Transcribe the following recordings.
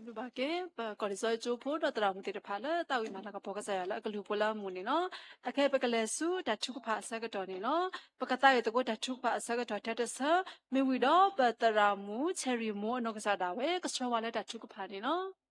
ပစံးဘျုးဘၣ်က့ၤ ပကီၢ်လံာ်စီဆှံကၠိဖိဒီးသရၣ်မုၣ်သ့ၣ်တဖၣ်လၢသးဝံၣ်မၤလၤကပီၤကစၢ်ယွၤလၢအကလုၢ်ဖိလၢအမုာ်န့ၣ်လီၤ. အခဲအံၤပကလဲၤဆူတၢ်ထုကဖၣ်အဆၢကတီၢ်န့ၣ်လီၤ. ပကသးဝံၣ်သကိးတၢ်ထုကဖၣ်အဆၢကတီၢ်ထဲတဆၢ, မ့ၢ်ဝံၤဒီးပသရၣ်မုၣ် Cherry Mo အနီၢ်ကစၢ်ဒၣ်ဝဲ ကဆှၢဝဲလၢတၢ်ထုကဖၣ်န့ၣ်လီၤ.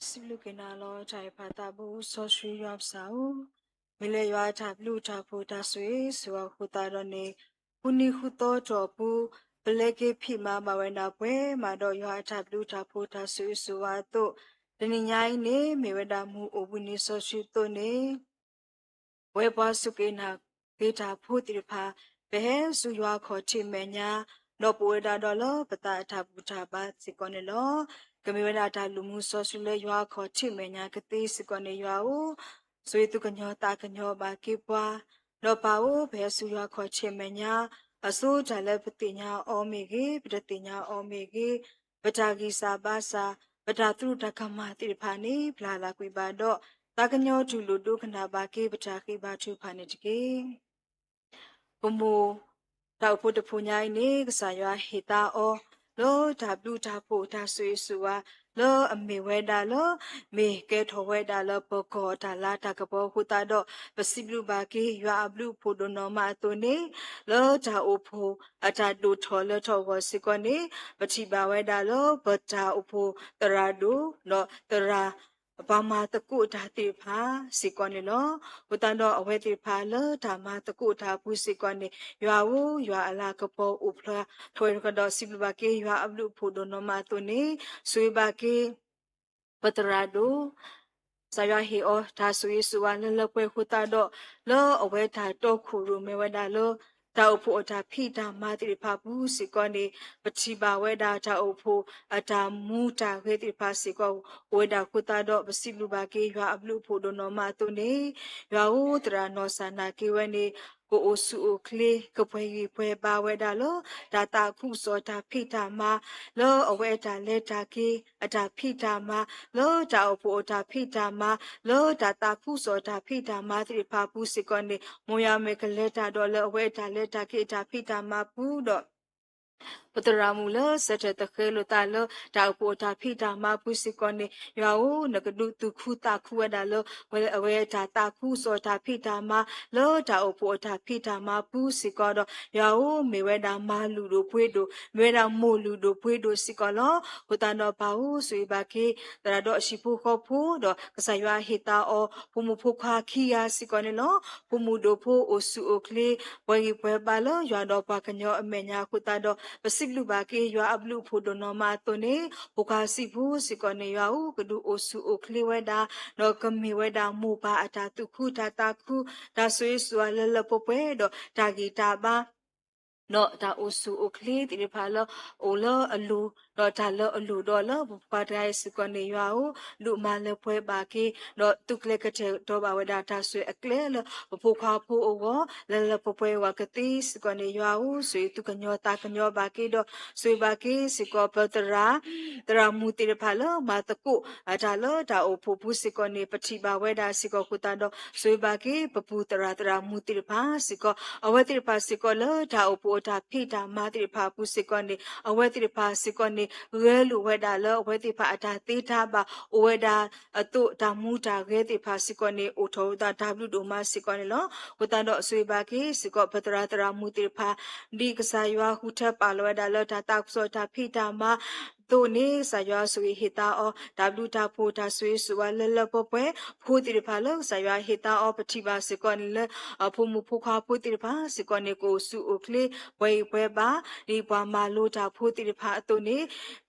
စံးဘျုးက့ၤနၤလီၤ တၢ်အဲၣ်ဖးသးဘိစီဆှံယွၤပၢ်ဧၢ, မ့ၢ်လၢယွၤအတၢ်ဘျုးတၢ်ဖှိၣ်တၢ်ဆိၣ်ဂ့ၤဆိၣ်ဝါအဃိသတးဒီးန့ၣ်, ဃုနံၤဃုသီအတီၢ်ပူၤ, ပလဲၤက့ၤဖံးမၤဘၣ်ဝဲဒၣ်ပှဲၤမးဒီးယွၤအတၢ်ဘျုးတၢ်ဖှိၣ်တၢ်ဆိၣ်ဂ့ၤဆိၣ်ဝါအသိး, တနံၤညါအံၤန့ၣ် မ့ၢ်ဝဲဒၣ်မုၢ်အိၣ်ဘှံးနံၤစီဆှံအသိးန့ၣ် ပဝဲပှၤစူၢ်က့ၤနာ်က့ၤတၢ်ဖိသ့ၣ်တဖၣ်, ပဟဲဆူယွၤအခီၣ်ထံးမဲာ်ညါ, ဒီးပအိၣ်ဝဲဒၣ်ဒီးလၢပသးအတၢ်ဘူၣ်တၢ်ဘါစ့ၢ်ကီးန့ၣ်လီၤ. ကမ့ၢ်ဝဲဒၣ်တၢ်လူၤမူစီဆှံလၢယွၤအခီၣ်ထံးမဲာ်ညါကသ့စ့ၢ်ကီးန့ၣ် ယွၤဧၢ, ဆိၣ်ဂ့ၤသုကညီၤသးကညီၤဘၣ်က့ၤပှၤ, ဒီးပၢ်ဧၢ ပဟဲဆူယွၤအခီၣ်ထံးမဲာ်ညါ, အဆိတၢ်လၢပသ့ၣ်ညါအီၤမ့ၢ်ဂ့ၤ, ပတသ့ၣ်ညါအီၤမ့ၢ်ဂ့ၤ, ပတၢ်ဂံၢ်စၢ်ဘါစၢ်, ပတၢ်သရူးတၢ်ကမၣ်သ့ၣ်တဖၣ်န့ၣ် ပျၢ်လၢ်ကွံာ်ဘၣ်ဒီး, သးကညီၤတူၢ်လိာ်ဒိကနၣ်ဘၣ်က့ၤ ပတၢ်ဃ့ဘါထုကဖၣ်န့ၣ်တက့ၢ်. ပမိၢ်တၢ်အိၣ်ဖှိၣ်တဖုညါအံၤန့ၣ် ကစၢ်ယွၤဟ့ၣ်သါအီၤ လၢတၢ်ဘျုးတၢ်ဖှိၣ်တၢ်ဆိၣ်ဂ့ၤဆိၣ်ဝါ လၢအမ့ၢ်ဝဲဒၣ်လၢ မ့ၢ်ကဲထီၣ်ဝဲဒၣ်လၢပကီၢ်တၢ်လၤတၢ်ကပီၤအဃိသတးဒီး ပစံးဘျုးဘၣ်က့ၤယွၤအဘျုးအဖှိၣ်ဒိၣ်နီၢ်မးအသိးန့ၣ်, လၢတၢ်အိၣ်ဖှိၣ်အတၢ်ဒိၣ်ထီၣ်လၢထီၣ်အဂီၢ်စ့ၢ်ကီးန့ၣ်, ပထံၣ်ဘၣ်ဝဲဒၣ်လၢပတၢ်အိၣ်ဖှိၣ်သရၣ်ဒိၣ် ဒီးသရၣ် ပှၤမၤသကိးတၢ်သ့ၣ်တဖၣ်စ့ၢ်ကီးန့ၣ်လီၤ. အဃိသတးဒီးအဝဲသ့ၣ်တဖၣ်လၢတၢ်မၤသကိးတၢ်အပူၤစ့ၢ်ကီးန့ၣ် ယွၤဧၢ, ယွၤအလၤကပီၤအိၣ်ဖျါထီၣ်ဝဲဒီး စံးဘျုးဘၣ်က့ၤယွၤအဘျုးအဖှိၣ်ဒိၣ်နီၢ်မးအသိးန့ၣ်, ဆိၣ်ဂ့ၤဘၣ်က့ၤ ပသရၣ်ဒိၣ် ကစၢ်ယွၤဟ့ၣ်အီၤတၢ်ဆိၣ်ဂ့ၤဆိၣ်ဝါလၢလၢပှဲၤအဃိသတးဒီး လၢအဝဲတၢ်တီခိၣ်ရိၣ်မဲဝဲဒၣ်လၢ တၢ်အိၣ်ဖှိၣ်အတၢ်ဖံးတၢ်မၤသ့ၣ်တဖၣ်အပူၤစ့ၢ်ကီးန့ၣ်, ပထံၣ်ဘၣ်ဝဲဒၣ်တၢ်အိၣ်ဖှိၣ်အတၢ်မူတၢ်ဂဲၤသ့ၣ်တဖၣ်စ့ၢ်ကီး အိၣ်ဝဲဒၣ်အဃိသတးဒီး ပစံးဘျုးဘၣ်က့ၤယွၤအဘျုးအဖှိၣ်ဒိၣ်နီၢ်မးအသိးန့ၣ်, ယွၤဧၢ, သရၣ်နီၢ်စၢ်နာ်က့ၤဝဲန့ၣ် ကအိၣ်ဆူၣ်အိၣ်ချ့ ကပှဲၤဂံၢ်ပှဲၤဘါဝဲဒၣ်လၢ တၢ်သးခုကစီၣ်တၢ်ဖံးတၢ်မၤ လၢအဝဲအတၢ်လဲၤတၢ်က့ၤအတၢ်ဖံးတၢ်မၤ လၢတၢ်အိၣ်ဖှိၣ်အတၢ်ဖံးတၢ်မၤ လၢတၢ်သးခုကစီၣ်တၢ်ဖံးတၢ်မၤသ့ၣ်တဖၣ်အပူၤစ့ၢ်ကီးန့ၣ်, မ်ယွၤမ့ၢ်ကလဲၤတၢ်ဒီးလၢအဝဲအတၢ်လဲၤတၢ်က့ၤအတၢ်ဖံးတၢ်မၤပူၤဒီး ပသရၣ်မုၣ်လၢဆၢထၢၣ်သဃဲလိာ်သးလၢတၢ်အိၣ်ဖှိၣ်အတၢ်ဖံးတၢ်မၤပူၤစ့ၢ်ကီးန့ၣ်, ယွၤဧၢ, နကဒုးသူၣ်ခုသးခုဝဲဒၣ်လၢ အဝဲအတၢ်သးခုကစီၣ်တၢ်ဖံးတၢ်မၤ လၢတၢ်အိၣ်ဖှိၣ်အတၢ်ဖံးတၢ်မၤပူၤစ့ၢ်ကီးဒီး, ယွၤဧၢ, မ့ၢ်ဝဲဒၣ်မါလုၢ်ဒိၣ်ပှ့ၤဒိၣ်, မ့ၢ်ဝဲဒၣ်မိၢ်လုၢ်ဒိၣ်ပှ့ၤဒိၣ်စ့ၢ်ကီးလီၤ. အဃိသတးဒီးပၢ်ဧၢ, ဆိၣ်ဂ့ၤဘၣ်က့ၤ သရၣ်ဒီးအဟံၣ်ဖိဃီဖိဒီး ကစၢ်ယွၤဟ့ၣ်သါအီၤ ဖိမုၣ်ဖိခွါခံဂၤစ့ၢ်ကီးန့ၣ်လီၤ. ဖိမုၣ်ဒိၣ်ဖိအိၣ်ဆူၣ်အိၣ်ချ့ ပှဲၤဂံၢ်ပှဲၤဘါလၢယွၤဒီးပှၤကညီအမဲာ်ညါအဃိသတးဒီး ပစံးဘျုးဘၣ်က့ၤယွၤအဘျုးအဖှိၣ်ဒိၣ်နီၢ်မးအသိးန့ၣ်, ဖိခွါဆံးဖိစ့ၢ်ကီးန့ၣ် ယွၤဧၢ, ကဒုးအိၣ်ဆူၣ်အိၣ်ချ့ဝဲဒၣ်, ဒီးကမ့ၢ်ဝဲဒၣ်မိၢ်ပၢ်အတၢ်သူၣ်ခုတၢ်သးခု, တၢ်ဆိၣ်ဂ့ၤဆိၣ်ဝါလၢလၢပှဲၤပှဲၤဒီးတၢ်ဂံၢ်တၢ်ဘါ ဒီးတၢ်အိၣ်ဆူၣ်အိၣ်ချ့သ့ၣ်တဖၣ်လၢအိၣ်လၢအလိၤ ဒီးတၢ်လၢအလိၣ်ဒီးလၢပပှၤတဂၤအံၤစ့ၢ်ကီးန့ၣ် ယွၤဧၢ, ဒုးမၤလၢပှဲၤဘၣ်က့ၤ, ဒီးသုးကျဲၤကတဲာ်ကတီၤဘၣ်ဝဲဒၣ်တၢ်ဆိၣ်ဂ့ၤအကျဲလၢပဖိခွါဖိအဂီၢ် လၢလၢပှဲၤပှဲၤအဂီၢ်ကသ့စ့ၢ်ကီးန့ၣ် ယွၤဧၢ, ဆိၣ်ဂ့ၤသူၣ်ကညီၤသးကညီၤဘၣ်က့ၤဒီး ဆိၣ်ဂ့ၤဘၣ်က့ၤစ့ၢ်ကီးပသရၣ် သရၣ်မုၣ်သ့ၣ်တဖၣ်လၢမၤသကိးအတၢ်လၢတၢ်အိၣ်ဖှိၣ်ပူၤစ့ၢ်ကီးန့ၣ် ပထံၣ်ဘၣ်ဝဲဒၣ်စ့ၢ်ကီးအဃိသတးဒီး ဆိၣ်ဂ့ၤဘၣ်က့ၤ ပပူၤသရၣ်သရၣ်မုၣ်သ့ၣ်တဖၣ်စ့ၢ်ကီး အဝဲသ့ၣ်တဖၣ်စ့ၢ်ကီးလၢတၢ်အိၣ်ဖှိၣ်အတၢ်ဖံးတၢ်မၤသ့ၣ်တဖၣ်အပူၤစ့ၢ်ကီးန့ၣ် အဝဲသ့ၣ်တဖၣ်စ့ၢ်ကီးန့ၣ် ဂဲၤလိာ်ဝဲဒၣ်လၢအဝဲသ့ၣ်တဖၣ်အတၢ်သ့တၢ်ဘၣ်အိၣ်ဝဲဒၣ်အသိး တၢ်မူတၢ်ဂဲၤသ့ၣ်တဖၣ်စ့ၢ်ကီးန့ၣ် အိၣ်ထီၣ်ဝဲဒၣ်တၢ်ဘျုးဒိၣ်မးစ့ၢ်ကီးန့ၣ်လီၤ. အဃိသတးဒီးဆိၣ်ဂ့ၤဘၣ်က့ၤစ့ၢ်ကီးပသရၣ်သရၣ်မုၣ်သ့ၣ်တဖၣ် ဒ်ကစၢ်ယွၤဟူထၢပာ်လီၤဝဲဒၣ်လၢတၢ်သးခုကစီၣ်တၢ်ဖံးတၢ်မၤ အသိးန့ၣ် ကစၢ်ယွၤဆိၣ်ဂ့ၤဟ့ၣ်သါအီၤ တၢ်ဘျုးတၢ်ဖှိၣ်တၢ်ဆိၣ်ဂ့ၤဆိၣ်ဝါလၢလၢပှဲၤပှဲၤ ဖိသ့ၣ်တဖၣ်လၢကစၢ်ယွၤဟ့ၣ်သါအီၤ ပထံၣ်ဘၣ်စ့ၢ်ကီးန့ၣ်လၢ အဖိမုၣ်ဖိခွါဖိသ့ၣ်တဖၣ်စ့ၢ်ကီးန့ၣ် ကအိၣ်ဆူၣ်အိၣ်ချ့ ပှဲၤအံၤပှဲၤဘၣ် ဒ်ပှၤမၤလိတၢ်ဖိသ့ၣ်တဖၣ်အသိးန့ၣ်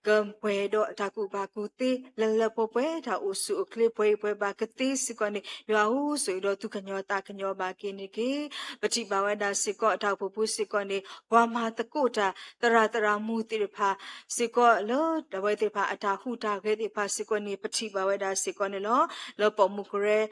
ကပှဲၤဒီးတၢ်ကူၣ်ဘၣ်ကူၣ်သ့ လၢလၢပှဲၤပှဲၤ တၢ်အိၣ်ဆူၣ်အိၣ်ချ့ ပှဲၤအံၤပှဲၤဘၣ်ကသ့စ့ၢ်ကီးန့ၣ် ယွၤဧၢ ဆိၣ်ဂ့ၤဒီးသူၣ်ကညီၤသးကညီၤဘၣ်က့ၤန့ၣ်တက့ၢ်. ပထံၣ်ဘၣ်ဝဲဒၣ်စ့ၢ်ကီး တၢ်အိၣ်ဖှိၣ်ပူၤစ့ၢ်ကီးန့ၣ် ပှၤမၤသကိးတၢ် သရၣ်သရၣ်မုၣ်သ့ၣ်တဖၣ် စ့ၢ်ကီးလၢအဝဲသ့ၣ်တဖၣ်အတၢ်ဟူးတၢ်ဂဲၤသ့ၣ်တဖၣ်စ့ၢ်ကီးန့ၣ် ပထံၣ်ဘၣ်ဝဲဒၣ်စ့ၢ်ကီးန့ၣ်လီၤ. လၢပိာ်မုၣ်ကရၢ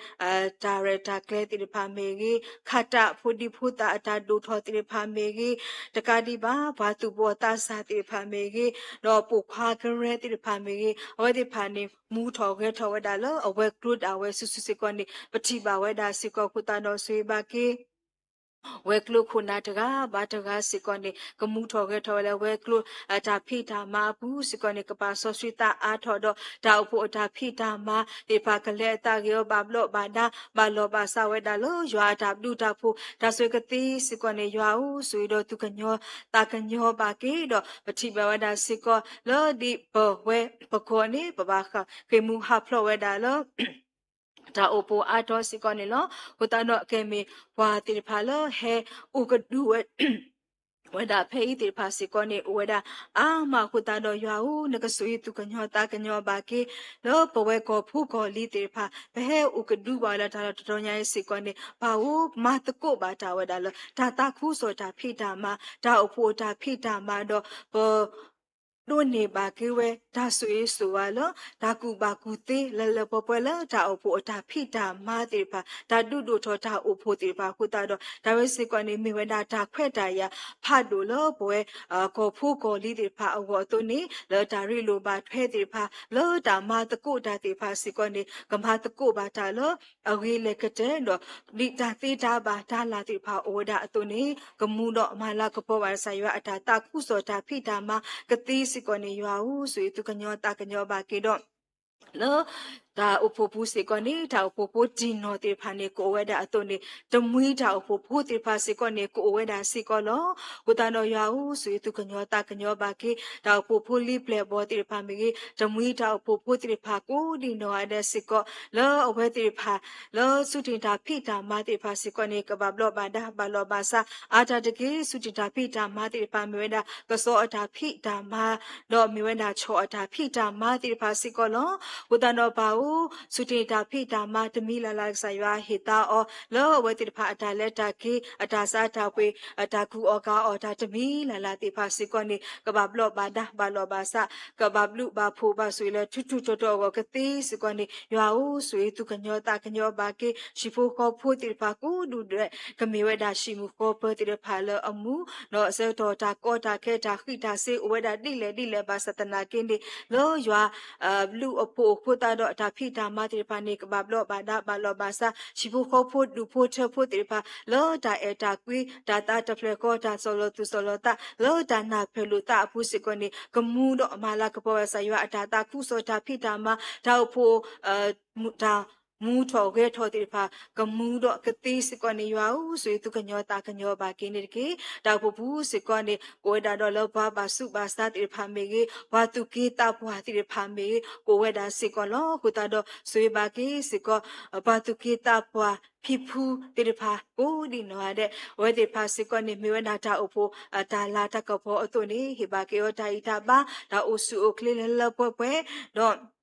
တၢ်ရဲၣ်တၢ်ကျဲၤသ့ၣ်တဖၣ်မ့ၢ်ဂ့ၤ, ခးတၢ်ဖိဒံဖိသၣ်အတၢ်ဒိၣ်ထီၣ်သ့ၣ်တဖၣ်မ့ၢ်ဂ့ၤ, တကးဒံးဘၣ် ပှၤသူၣ်ဘီၣ်သးစၢ်သ့ၣ်တဖၣ်မ့ၢ်ဂ့ၤ, ဒီးပိာ်ခွါကရၢသ့ၣ်တဖၣ်မ့ၢ်ဂ့ၤ, အဝဲသ့ၣ်တဖၣ်န့ၣ် မူထီၣ်ဂဲၤထီၣ်ဝဲဒၣ်လၢအဝဲၤကျိၤဒၣ်ဝဲစုာ်စုာ်စ့ၢ်ကီးန့ၣ် ပထံၣ်ဘၣ်ဝဲဒၣ်စ့ၢ်ကီးအဃိသတးဒီး ဆိၣ်ဂ့ၤဘၣ်က့ၤ ဝဲၤကျိၤခိၣ်နၢ်တဂၤဘၣ်တဂၤစ့ၢ်ကီးန့ၣ် ကမူထီၣ်ဂဲၤထီၣ်ဝဲလၢဝဲၤကျိၤအတၢ်ဖံးတၢ်မၤအပူၤစ့ၢ်ကီးန့ၣ် ကပာ်စီဆှံသးအါထီၣ်ဒီး တၢ်အိၣ်ဖှိၣ်အတၢ်ဖံးတၢ်မၤသ့ၣ်တဖၣ်ကလဲၤအသးဂ့ၤအီၤ ဘၣ်ဘျီးဘၣ်ဒါ ဘၣ်လီၤဘၣ်စးဝဲဒၣ်လၢယွၤအတၢ်ဘျုးတၢ်ဖှိၣ် တၢ်ဆိၣ်ဂ့ၤကသ့စ့ၢ်ကီးန့ၣ် ယွၤဧၢ ဆိၣ်ဂ့ၤဒီးသူၣ်ကညီၤသးကညီၤဘၣ်က့ၤဒီး ပထံၣ်ဘၣ်ဝဲဒၣ်စ့ၢ်ကီးလၢဒ်ပဝဲပကီၢ်န့ၣ် ပဘၣ်ဃ့ၢ်မှံဟးဖျိးဝဲဒၣ်လၢ တၢ်အိၣ်ဖှိၣ်အါထီၣ်စ့ၢ်ကီးန့ၣ်လီၤ. အဃိသတးဒီးအကဲမ့ၢ်ပှၤသ့ၣ်တဖၣ်လၢဟဲအိၣ်ကဒုဝဲ ဝဲဒၣ်ဖဲအံၤသ့ၣ်တဖၣ်စ့ၢ်ကီးန့ၣ် အိၣ်ဝဲဒၣ်အါမးအဃိသတးဒီး ယွၤဧၢ နကဆိၣ်ဂ့ၤသူၣ်ကညီၤသးကညီၤဘၣ်က့ၤ လၢပဝဲကီၢ်ဖိကီၢ်လံၤသ့ၣ်တဖၣ် ပဟဲအိၣ်ကဒုဘၣ်ဝဲလၢတၢ်လီၢ်တတီၤညါအံၤစ့ၢ်ကီးန့ၣ် ပၢ်ဧၢ မၤသကိးဘၣ်တၢ်ဝဲဒၣ်လၢ တၢ်သးခုကစီၣ်တၢ်ဖံးတၢ်မၤ တၢ်အိၣ်ဖှိၣ်အတၢ်ဖံးတၢ်မၤဒီး ပ ဒိးန့ၢ်ဘၣ်က့ၤဝဲ တၢ်ဆိၣ်ဂ့ၤဆိၣ်ဝါလၢ တၢ်ကူၣ်ဘၣ်ကူၣ်သ့ လၢလၢပှဲၤပှဲၤလၢတၢ်အိၣ်ဖှိၣ်အတၢ်ဖံးတၢ်မၤသ့ၣ်တဖၣ် တၢ်ဒုးဒိၣ်ထီၣ်တၢ်အိၣ်ဖှိၣ်သ့ၣ်တဖၣ်အဃိသတးဒီး တၢ်ဝဲစ့ၢ်ကီးန့ၣ် မ့ၢ်ဝဲဒၣ်တၢ်ခွဲးတၢ်ယာ်ဖးဒိၣ်လၢပဝဲ ကီၢ်ဖိကီၢ်လံၤသ့ၣ်တဖၣ်အဂီၢ်အသိးန့ၣ် လၢတၢ်ရ့လိာ်ဘၣ်ထွဲသ့ၣ်တဖၣ် လၢတၢ်မၤသကိးတၢ်သ့ၣ်တဖၣ်စ့ၢ်ကီးန့ၣ် ကမၤသကိးဘၣ်တၢ်လၢ အဂ့ၤလဲၤကတၢၢ်ဒီး ဒ်တၢ်သ့တၢ်ဘၣ်တၢ်လၢ်သ့ၣ်တဖၣ်အိၣ်ဝဲဒၣ်အသိးန့ၣ် ကမူဒီးမၤလၤကပီၤဘၣ်ကစၢ်ယွၤအတၢ်သးခုကစီၣ်တၢ်ဖံးတၢ်မၤ ကသ့စ့ၢ်ကီးန့ၣ် ယွၤဧၢ ဆိၣ်ဂ့ၤသူၣ်ကညီၤသးကညီၤဘၣ်က့ၤဒီး လၢ တၢ်အိၣ်ဖှိၣ်ပူၤစ့ၢ်ကီးန့ၣ် တၢ်အိၣ်ဖှိၣ်ဖိတံၢ်နီၢ်သ့ၣ်တဖၣ်န့ၣ် ကအိၣ်ဝဲဒၣ်အသိးန့ၣ် တမှံတၢ်အိၣ်ဖှိၣ်ဖိသ့ၣ်တဖၣ်စ့ၢ်ကီးန့ၣ် ကအိၣ်ဝဲဒၣ်စ့ၢ်ကီးလီၤ. အဃိသတးဒီးယွၤဧၢ ဆိၣ်ဂ့ၤသူၣ်ကညီၤသးကညီၤဘၣ်က့ၤ တၢ်အိၣ်ဖှိၣ်ဖိလံၤပျဲၢ်ဘီၣ်သ့ၣ်တဖၣ်မ့ၢ်ဂ့ၤ တမှံတၢ်အိၣ်ဖှိၣ်ဖိသ့ၣ်တဖၣ်ကိးဒံးနီၢ်ဂၤဒဲးစ့ၢ်ကီး လၢအဝဲသ့ၣ်တဖၣ် လၢဆူတ့ၢ်တၢ်ဖံးတၢ်မၤသ့ၣ်တဖၣ်စ့ၢ်ကီးန့ၣ် ကဘၣ်ဘျီးဘၣ်ဒါ ဘၣ်လီၤဘၣ်စး အါတၢ်တက့ၢ် ဆူတ့ၢ်တၢ်ဖံးတၢ်မၤသ့ၣ်တဖၣ် မ့ၢ်ဝဲဒၣ် ကစီၣ်အတၢ်ဖံးတၢ်မၤ ဒီးမ့ၢ်ဝဲဒၣ်ဆီၣ်အတၢ်ဖံးတၢ်မၤသ့ၣ်တဖၣ်စ့ၢ်ကီးလီၤ. အဃိသတးဒီးပၢ်ဧၢ ဆူတ့ၢ်တၢ်ဖံးတၢ်မၤတမံၤလၢ်လၢ် ကစၢ်ယွၤဟ့ၣ်သါအီၤ လၢအဝဲသ့ၣ်တဖၣ်အတၢ်လဲၤတၢ်က့ၤ အတၢ်ဆါတၢ်ပှ့ၤ အတၢ်ကူၣ်အီၣ်ကၤအီၣ်တၢ်တမံၤလၢ်လၢ်သ့ၣ်တဖၣ်စ့ၢ်ကီးန့ၣ် ကဘၣ်ဘျီးဘၣ်ဒါ ဘၣ်လီၤဘၣ်စး ကဘၣ်ဘျုးဘၣ်ဖှိၣ်ဘၣ်ဆိၣ်ဂ့ၤလၢထူထူတီတီအဂီၢ်ကသ့စ့ၢ်ကီးန့ၣ် ယွၤဧၢ ဆိၣ်ဂ့ၤသူၣ်ကညီၤသးကညီၤဘၣ်က့ၤ ဟံၣ်ဖိဃီဖိသ့ၣ်တဖၣ်ကိးဒူၣ်ဒဲး ကမ့ၢ်ဝဲဒၣ်ဟံၣ်မုၢ်ဃီပၢၤသ့ၣ်တဖၣ်လၢအမူ ဒီးအဆၢကတီၢ်တၢ်ကီတၢ်ခဲတၢ်ဃံးတၢ်စ့ၤ အိၣ်ဝဲဒၣ်ဒ်လဲၣ်ဒ်လဲၣ်ဘၣ်ဆၣ်သနာ်က့န့ၣ် လၢယွၤ ဘျုးအဖှိၣ်အဃိသတးဒီး တၢ်ဖံးတၢ်မၤသ့ၣ်တဖၣ်န့ၣ် ကဘၣ်ဘျီးဘၣ်ဒါ ဘၣ်လီၤဘၣ်စး ဟံၣ်ဖိဃီဖိဒူၣ်ဖိထၢဖိသ့ၣ်တဖၣ် လၢတၢ်အဲၣ်တၢ်ကွံ တၢ်သးတဖျၢၣ်ဃီ တၢ်စီၢ်လီၤသူၣ်စီၢ်လီၤသး လၢတၢ်နၢ်ပၢၢ်လိာ်သးအပူၤစ့ၢ်ကီးန့ၣ် ကမူဒီးမၤလၤကပီၤဘၣ်ကစၢ်ယွၤအတၢ်သးခုကစီၣ်တၢ်ဖံးတၢ်မၤ တၢ်အိၣ်ဖှိၣ် တၢ်မူထီၣ်ဂဲၤထီၣ်သ့ၣ်တဖၣ် ကမူဒီးကသ့စ့ၢ်ကီးန့ၣ် ယွၤဧၢ ဆိၣ်ဂ့ၤသူၣ်ကညီၤသးကညီၤဘၣ်က့ၤန့ၣ်တက့ၢ်. တၢ်အိၣ်ဖှိၣ်ပူၤစ့ၢ်ကီးန့ၣ် ကအိၣ်ဝဲဒၣ်ဒီးလၢပှၤဘၣ်ဆူးဘၣ်ဆါသ့ၣ်တဖၣ်မ့ၢ်ဂ့ၤ ပှၤသူၣ်က့သးပှၢ်သ့ၣ်တဖၣ်မ့ၢ်ဂ့ၤ ကအိၣ်ဝဲဒၣ်စ့ၢ်ကီးလီၤ. အဃိသတးဒီး ဆိၣ်ဂ့ၤဘၣ်က့ၤစ့ၢ်ကီး ပှၤသူၣ်က့သးပှၢ်ဖံဖုသ့ၣ်တဖၣ် ကိးဒံးနီၢ်ဂၤဒဲး အဝဲသ့ၣ်တဖၣ်စ့ၢ်ကီးန့ၣ် မ့ၢ်ဝဲဒၣ်တၢ်အိၣ်ဖှိၣ် တၢ်လၤတၢ်ကပီၤအသိးန့ၣ် ဟ့ၣ်ဘၣ်က့ၤအီၤတၢ်ဂံၢ်တၢ်ဘါ တၢ်အိၣ်ဆူၣ်အိၣ်ချ့လၢလၢပှဲၤပှဲၤ ဒီး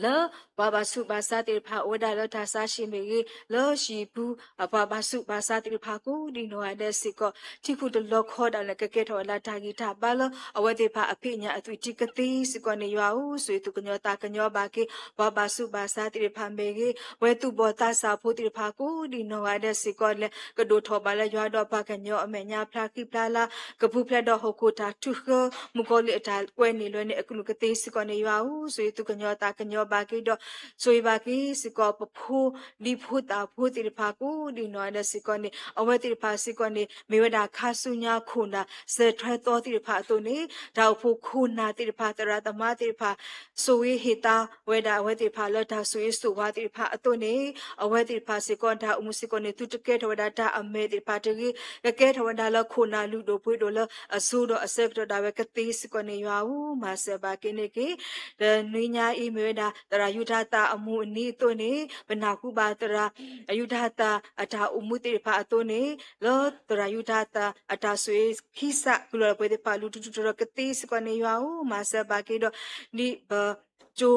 လၢပှၤဘၣ်ဆူးဘၣ်ဆါသ့ၣ်တဖၣ် အိၣ်ဝဲဒၣ်လၢတၢ်ဆါဟံၣ်မ့ၢ်ဂ့ၤ, လၢဟံၣ်ပူၤ ပှၤဘၣ်ဆူးဘၣ်ဆါသ့ၣ်တဖၣ်ကိးဒံနီၢ်ဂၤဒဲးစ့ၢ်ကီး ထံၣ်ဃုာ်တလီၤခီဒၣ်လဲာ် ကကဲထီၣ်ဝဲဒၣ်တၢ်ဂံၢ်တၢ်ဘါလၢ အဝဲသ့ၣ်တဖၣ်အဖံးအညၣ်အသွံၣ်ထံကသ့စ့ၢ်ကီးန့ၣ် ယွၤဧၢ, ဆိၣ်ဂ့ၤသုးကညီၤသးကညီၤဘၣ်က့ၤ ပှၤဘၣ်ဆူးဘၣ်ဆါသ့ၣ်တဖၣ်မ့ၢ်ဂ့ၤ, ပှၤသူၣ်ဘီၣ်သးစၢ်ဖိသ့ၣ်တဖၣ် ကိးဒံနီၢ်ဂၤဒဲးစ့ၢ်ကီးလဲၣ် ကဒိၣ်ထီၣ်ဘၣ်လၢယွၤဒီးပှၤကညီအမဲာ်ညါ ဖျါဃံဖျါလၤ ကပူၤဖျဲးဒီးဟီၣ်ခိၣ်တၢ်ထုးဃၢ မုၣ်ကီၤလံၢ်အတၢ်ကွဲန့ၣ်လွဲန့ၣ် အကလုၢ်ကသ့စ့ၢ်ကီးန့ၣ် ယွၤဧၢ, ဆိၣ်ဂ့ၤသုးကညီၤသးကညီၤဘၣ်က့ၤဒီး ဆိၣ်ဂ့ၤဘၣ်က့ၤစ့ၢ်ကီး ပဖိဒံဖိသၣ်ဖိသ့ၣ်တဖၣ် ကိးဒံနီၢ်ဂၤဒဲးစ့ၢ်ကီးန့ၣ် အဝဲသ့ၣ်တဖၣ်စ့ၢ်ကီးန့ၣ် မ့ၢ်ဝဲဒၣ်ခါဆူညါခိၣ်နၢ် စၢၤထွဲသီသ့ၣ်တဖၣ်အသိးန့ၣ် တၢ်အိၣ်ဖှိၣ်ခိၣ်နၢ်သ့ၣ်တဖၣ် သရၣ်သမါသ့ၣ်တဖၣ် ဆိၣ်ဂ့ၤဟ့ၣ်သါဝဲဒၣ်အဝဲသ့ၣ်တဖၣ်လၢတၢ်ဆိၣ်ဂ့ၤဆိၣ်ဝါသ့ၣ်တဖၣ်အသိးန့ၣ် အဝဲသ့ၣ်တဖၣ်စ့ၢ်ကီး တၢ်အိၣ်မူစ့ၢ်ကီးန့ၣ် သုတကဲထီၣ်ဝဲဒၣ်တၢ်အမဲာ်သ့ၣ်တဖၣ်တဂ့ၤ, ကကဲထီၣ်ဝဲဒၣ်လၢခိၣ်နၢ်လုၢ်ဒိၣ်ပှ့ၤဒိၣ်လၢအစိဒီးအဆၢကတီၢ်ဒၣ်ဝဲကသ့စ့ၢ်ကီးန့ၣ် ယွၤဧၢ, မၤစၢၤဘၣ်က့ၤန့ၢ်က့ၤ တနွံညါအံၤမ့ၢ်ဝဲဒၣ် သရၣ်ယူဒၤသၣ်အမူးအနံၤအသိးန့ၣ် ပနၢ်ဟူဘၣ်သရၣ်ယူဒၤသၣ်အတၢ်အိၣ်မူသ့ၣ်တဖၣ်အသိးန့ၣ် လၢသရၣ်ယူဒၤသၣ်အတၢ်ဆိၣ်ဂ့ၤခံစး ကလုၢ်လီၤပှဲၤသ့ၣ်တဖၣ် လူၤထူးထူးထီၣ်ကသ့စ့ၢ်ကီးန့ၣ် ယွၤဧၢ, မၤစၢၤဘၣ်က့ၤဒီး ဒ်ပကၠိ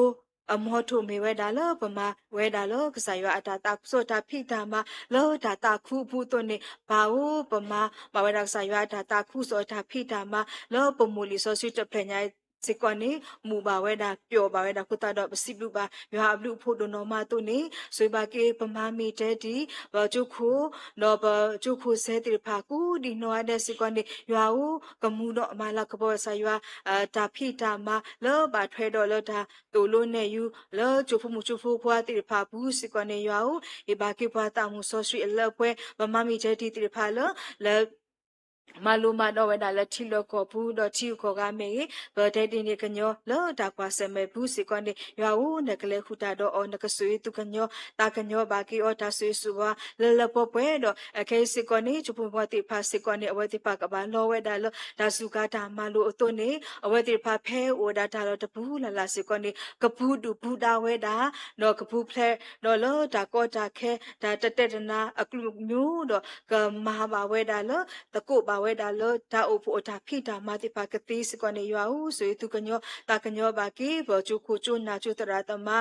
အမီထိၣ်မ့ၢ်ဝဲဒၣ်လၢပမၤဝဲဒၣ်လၢကစၢ်ယွၤအတၢ်သးခုကစီၣ်တၢ်ဖံးတၢ်မၤ လၢတၢ်သးခုအပူၤအသိးန့ၣ် ပၢ်ဧၢ ပမၤဘၣ်ဝဲဒၣ်ကစၢ်ယွၤအတၢ်သးခုကစီၣ်တၢ်ဖံးတၢ်မၤ လၢပမိၢ်လံာ်စီဆှံတဖျၢၣ်ညါစ့ၢ်ကီးန့ၣ် မူးဘၣ်ဝဲဒၣ် ပျီၣ်ဘၣ်ဝဲဒၣ်အဃိသတးဒီး ပစံးဘျုးဘၣ်ယွၤအဘျုးအဖှိၣ်ဒိၣ်နီၢ်မးအသိးန့ၣ် ဆိၣ်ဂ့ၤဘၣ်က့ၤ ပမၤမ့ၢ်တဲတံၢ် ပကၠိခိၣ် ဒီးပကၠိခိၣ်စဲသ့ၣ်တဖၣ် ကိးဒံနီၢ်ဂၤဒဲးစ့ၢ်ကီးန့ၣ် ယွၤဧၢ, ကမူဒီးမၤလၤကပီၤကစၢ်ယွၤ တၢ်ဖံးတၢ်မၤ လၢဘၣ်ထွဲဒီးလၢတၢ်သိၣ်လိနဲၣ်ယူၤ လၢကၠိဖိမုၣ်ကၠိဖိခွါသ့ၣ်တဖၣ်အပူၤစ့ၢ်ကီးန့ၣ် ယွၤဧၢ, ဟ့ၣ်ဘၣ်က့ၤပှၤသးမုၣ်စီဆှံအလၢပှဲၤ ပမၤမ့ၢ်တဲတံၢ်သ့ၣ်တဖၣ်လၢ လၢ မၤလိမၤဒိးဝဲဒၣ်လၢထံလီၢ်ကီၢ်ပူၤ ဒီးထံဂုၤကီၢ်ဂၤမ့ၢ်ဂ့ၤ, ပတဲဒ်န့ၣ်ကညီလၢတၢ်ကွၢ်ဆၢၣ်မဲာ်ပူၤစ့ၢ်ကီးန့ၣ် ယွၤဧၢ, နကလဲၤဃုာ်တၢ်ဒီးအီၤ, နကဆိၣ်ဂ့ၤသုးကညီၤသးကညီၤဘၣ်က့ၤအီၤ, တၢ်ဆိၣ်ဂ့ၤဆိၣ်ဝါလၢလၢပှဲၤပှဲၤဒီး အခဲအံၤစ့ၢ်ကီးန့ၣ် ကၠိဖိမုၣ်ဖိသ့ၣ်တဖၣ်စ့ၢ်ကီးန့ၣ် အဝဲသ့ၣ်တဖၣ်ကဘၣ်လီဝဲဒၣ်လၢ တၢ်စူၢ်ကါတၢ်မၤလိာ်အသိးန့ၣ် အဝဲသ့ၣ်တဖၣ်ဖဲအိၣ်ဝဲဒၣ်တၢ်လီၢ်တပူၤလၢ်လၢ်စ့ၢ်ကီးန့ၣ် ကပူၤဒုၣ်ပူၤဒါဝဲဒၣ် ဒီးကပူၤဖျဲးဒီးလၢတၢ်ကီတၢ်ခဲ တၢ်တတဲာ်တနါအကလုာ်ကမျူၢ်ဒီး ကမၤဘၣ်ဝဲဒၣ်လၢ သကိးဘၣ်ဝဲဒၣ်လၢတၢ်အိၣ်ဖှိၣ်အတၢ်ဖံးတၢ်မၤသ့ၣ်တဖၣ်ကသ့စ့ၢ်ကီးန့ၣ် ယွၤဧၢ, ဆိၣ်ဂ့ၤသုးကညီၤသးကညီၤဘၣ်က့ၤ ပကၠိခိၣ်ကၠိနၢ်ကၠိသရၣ်သမါ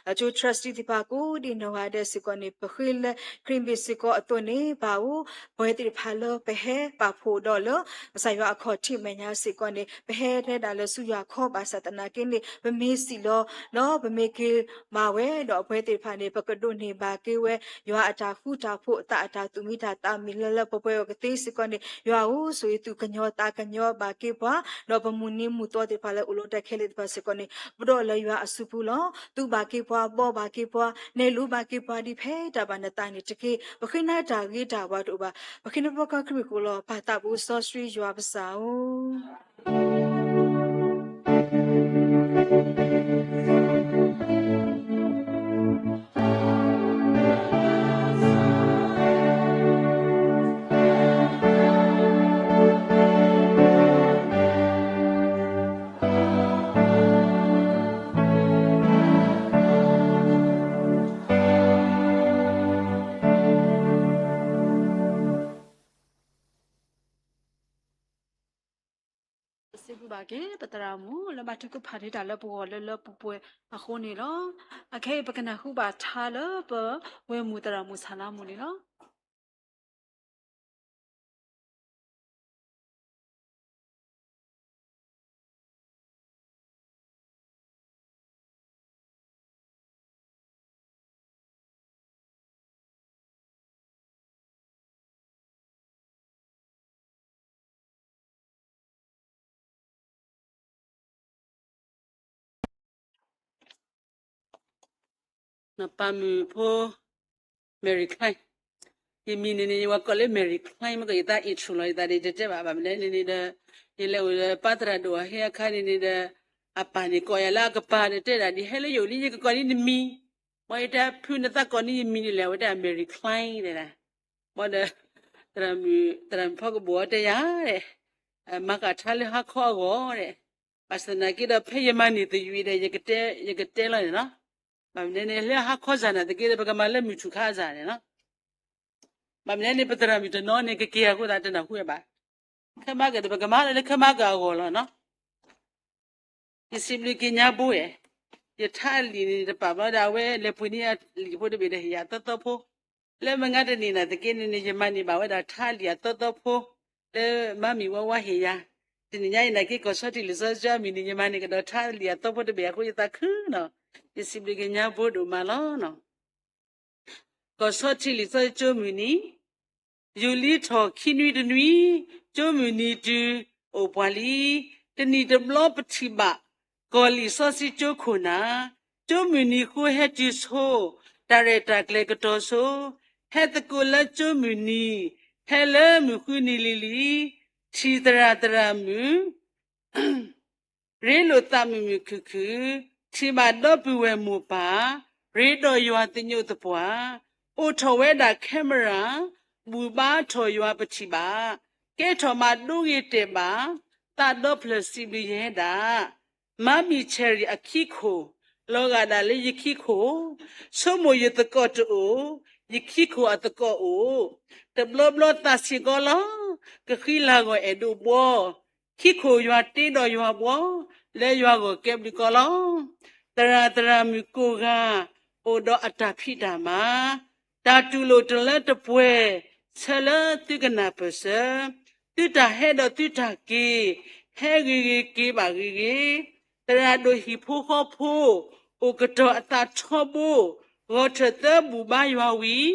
ကၠိ trustee သ့ၣ်တဖၣ် ကိးဒံနီၢ်ဂၤဒဲးစ့ၢ်ကီးန့ၣ် ပဃ့လၢခရံာ်မ့ၢ်စ့ၢ်ကီးအသိးန့ၣ် ပၢ်ဧၢ, ပဝဲသ့ၣ်တဖၣ်လၢပဟဲပာ်ဖှိၣ်ဒီးလၢ ကစၢ်ယွၤအခီၣ်ထံးမဲာ်ညါစ့ၢ်ကီးန့ၣ် ပဟဲထဲဒၣ်လၢဆူယွၤခီ ဘၣ်ဆၣ်သနာ်က့န့ၣ် ပမ့ၢ်စံးလီၤ ဒီးပမ့ၢ်က့ၤမၤဝဲဒီး ပဝဲသ့ၣ်တဖၣ်န့ၣ် ပကဒိးန့ၢ်ဘၣ်က့ၤဝဲ ယွၤအတၢ်ဃူတၢ်ဖိး သးအတၢ်သူၣ်မံတၢ်သးမံလၢလၢပှဲၤပှဲၤအဂီၢ်ကသ့စ့ၢ်ကီးန့ၣ် ယွၤဧၢ, ဆိၣ်ဂ့ၤသုးကညီၤသးကညီၤဘၣ်က့ၤပှၤ ဒီးပမုၢ်နံၤမုၢ်သီသ့ၣ်တဖၣ်လၢအိၣ်လီၤတဲာ်ခဲလၢာ်သ့ၣ်တဖၣ်စ့ၢ်ကီးန့ၣ် ပဒိးလၢယွၤအစုပူၤလီၤ. သူဘၣ်က့ၤပှၤ, ဘီဘၣ်က့ၤပှၤ, နဲၣ်လိဘၣ်က့ၤပှၤဒ်ဖဲတၢ်ဘၣ်နသးန့ၣ်တက့ၢ်. ပဃ့နၤတၢ်ဂ့ၤတၢ်ဝါတအိၣ်ဘၣ်. ပဃ့နၤပှၤကီၢ်ခရံာ်မ့ၢ်ကိးလီၤ. ပၢ်သးဘိစီဆှံယွၤပစၢ်ဧၢ. ပစံးဘျုးဘၣ်က့ၤ ပသရၣ်မုၣ် လၢဘၣ်ထုကဖၣ်န့ၢ်တၢ်လၢပဂီၢ်လၢလၢပှဲၤပှဲၤအဃိန့ၣ်လီၤ. အခဲအံၤ ပကနၢ်ဟူဘၣ်ထါလၢပဝဲၢ်မုၣ်သရၣ်မုၣ်ဆၣ်လါမူန့ၣ်လီၤ. နပၢ်မုၣ်ဖိ Mary Klein, ယမံၤန့ၣ်န့ၣ် ယဝဲကိးလၢ Mary Klein မ့ၢ်ကီး ယသး intro လီၤ ယသးဒ်တတဲဘၣ် ဘၣ်မနုၤလဲၣ်န့ၣ်ဒီး ယလဲၤအိၣ်လၢပၢ်သရၣ်ဒိၣ်အဟဲအခါန့ၣ်န့ၣ်ဒီး အပၢ်န့ၣ်ကိးယၤလၢအကပၤဒီးတဲဒၣ် ဒ်ဟဲလၢယအိၣ်လံ ယကကိးန့ၢ်နမံၤ, ဘၣ်ယတဲဖုနသးကိးန့ၢ်ယမံၤဒ်လဲၣ် အဝဲတဲ Mary Klein တဲဒၣ်, ဘၣ်ဒီး သရၣ်မုၣ် သရၣ်မုၣ်ဖီကဘိၣ်အီၤတဲယၤဒီး မၤကၤထါလၢဟါခီအဂီၢ်ဒီး ဘၣ်ဆၣ်သနာ်က့ဒီး ဖဲယမၤန့ၢ်သယုၢ်ဒီး ယကတဲလီၤန့ၣ်လီၤ. ဘၣ်မနုၤန့ၣ် လၢဟါခီစၢ်နာ်သက့ဒီး ပကမၤလၢမုၢ်ထူၣ်ခါစၢ်န့ၣ်လီၤ. ဘၣ်မနုၤန့ၣ် ပသရၣ်မုၣ်တနီၤန့ၣ် ကက့ၤအဃိသတးတနၢ်ဟူဘၣ်. ခဲမးကဒီး ပကမၤလၢလၢခဲမးကအဂီၢ်လီၤနီၤ. ယစံးဘျုးက့ၤညါဘိယဲၢ်, ယထါအလံာ်န့ၣ် တပာ်ဘျီဒီး အဝဲလဲၤပှ့ၤန့ၢ်အလံာ်ဖိတဘ့ၣ်ဒီး ဟ့ၣ်ယၤအသီသီဖိ, လၢမုၢ်ဂၤတနံၤနာ်သက့န့ၣ်န့ၣ် ယမၤန့ၢ်ဘၣ်ဝဲဒၣ်ထါအလံာ်အသီသီဖိ လၢမါမံၤဝါဝါဟ့ၣ်ယၤ, တနံၤညါအံၤနာ်က့ ကီၢ်ဆီထံးလံာ်စီဆှံကၠိအမုၢ်နံၤ ယမၤန့ၢ်ကဒီးထါအလံာ်အသီဖိတဘ့ၣ်အဃိ ယသးခုနီၤ, ယစံးဘျုးက့ၤညါဘိဒိၣ်မးလီၤ. ကီၢ်ဆီထံးလံာ်စီဆှံကၠိမုၢ်နံၤ, ယူၤလံထီၣ်ခံနွံတနွံ, ကၠိမုၢ်နံၤတုၤအိၣ်ပှၤလံ, တနံၣ်တဘျီပထံၣ်ဘၣ် ကီၢ်လံာ်စီဆှံကၠိခိၣ်နၢ်, ကၠိမုၢ်နံၤဃိဟဲတုၤဆိ, တၢ်ရဲၣ်တၢ်ကျဲၤကတီၤဆိ, ဟဲသကိးလၢကၠိမုၢ်နံၤ, ဟဲလၢမုၢ်ဃုနံၤလံၤလံၤ, ထံၣ်သရၣ်သရၣ်မုၣ် ရ့လိာ်သးမုာ်မုာ်ခုၣ်ခုၣ်, ထံၣ်ဘၣ်ဒီပုၢ်ဝဲၢ်မိၢ်ပၢ်, ရ့ဒီးယွၤသညိးသပှၢ်, အိၣ်ထီၣ်ဝဲဒၣ် camera, ဘူၣ်ဘါထီၣ်ယွၤပထံၣ်ဘၣ်, ကဲထီၣ်မးဒိဂ့ၤတဲာ်ဘၣ်, သးဒီဖျၢၣ်စံးဘျုးယဲဒၣ်, မါမံၤဆဲရံၣ်အခံခိၣ်, လီၤဂာ်ဒၣ်လၢယခံခိၣ်, ဆိကမိၣ်ယသကိးတအိၣ်, ယခံခိၣ်အသကိးအိၣ်, တဘျီဘျီသးဆံးကီးလီၤ, ကဃံလၤဂီၢ်အဲၣ်ဒိးဘှီ, ခံခိၣ်ယွၤတ့ဒီးယွၤဘှီ, လၢယွၤဂီၢ်ကဲဘျုးကီးလီၤ. သရၣ်သရၣ်မုၣ်ကိးဂၤ, အိၣ်ဒီးအတၢ်ဖံးတၢ်မၤ, တၢ်တူၢ်လိာ်တလၢတပှဲၤ, ဆၢလၢသုကနၢ်ပၢၢ်စၢၤ, သုတၢ်ဟဲဒီးသုတၢ်က့ၤ, ဟဲဂ့ၤဂ့ၤက့ၤဘၣ်ဂ့ၤဂ့ၤ, သရၣ်ဒိၣ်ဟံၣ်ဖိဃီဖိ, အိၣ်ကတီၤအသးထီဘိ, ဂီၤထၢၣ်သၢဘူၣ်ဘါယွၤဝံၤ,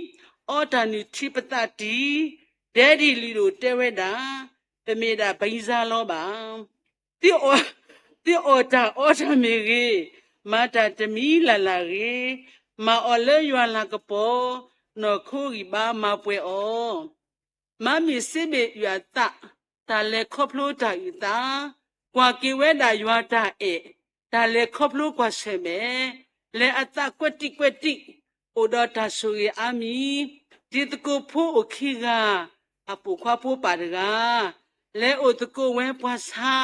အီတၢ်နုၢ်ထံပသးတံၢ်, ဒဲဒံၣ်လုၢ်ဒိၣ်တဲဝဲဒၣ်, ပမ့ၢ်ဒၣ်ပှၤယံၤစၢ်လီၤဘၣ်. သုအီၣ်တၢ်အီတၢ်မ့ၢ်ဂ့ၤ, မၤတၢ်တမံၤလၢ်လၢ်ဂ့ၤ, မၤအီၤလၢယွၤလၤကပီၤ, နီၢ်ခိဂံၢ်ဘါမၤပှဲၤအီၤ. မါမံၤစ့ဘ့ၣ်အုၣ်အသး, တၢ်လဲၤခီဖျိတၢ်အုၣ်သး, ကွၢ်က့ၤဝဲဒၣ်ယွၤတၢ်အဲၣ်, တၢ်လဲၤခီဖျိကွၢ်ဆၢၣ်မဲာ်, လဲၤအသးကွဲးတံၢ်ကွဲးတံၢ်, အိၣ်ဒီးတၢ်ဆိၣ်ဂ့ၤအါမံၤ, တံၤသကိးဖိအိၣ်ခံဂၤ, အပိာ်ခွါဖိပၢ်တဂၤ, လဲၤအိၣ်သကိးဝဲပှၤဆါ,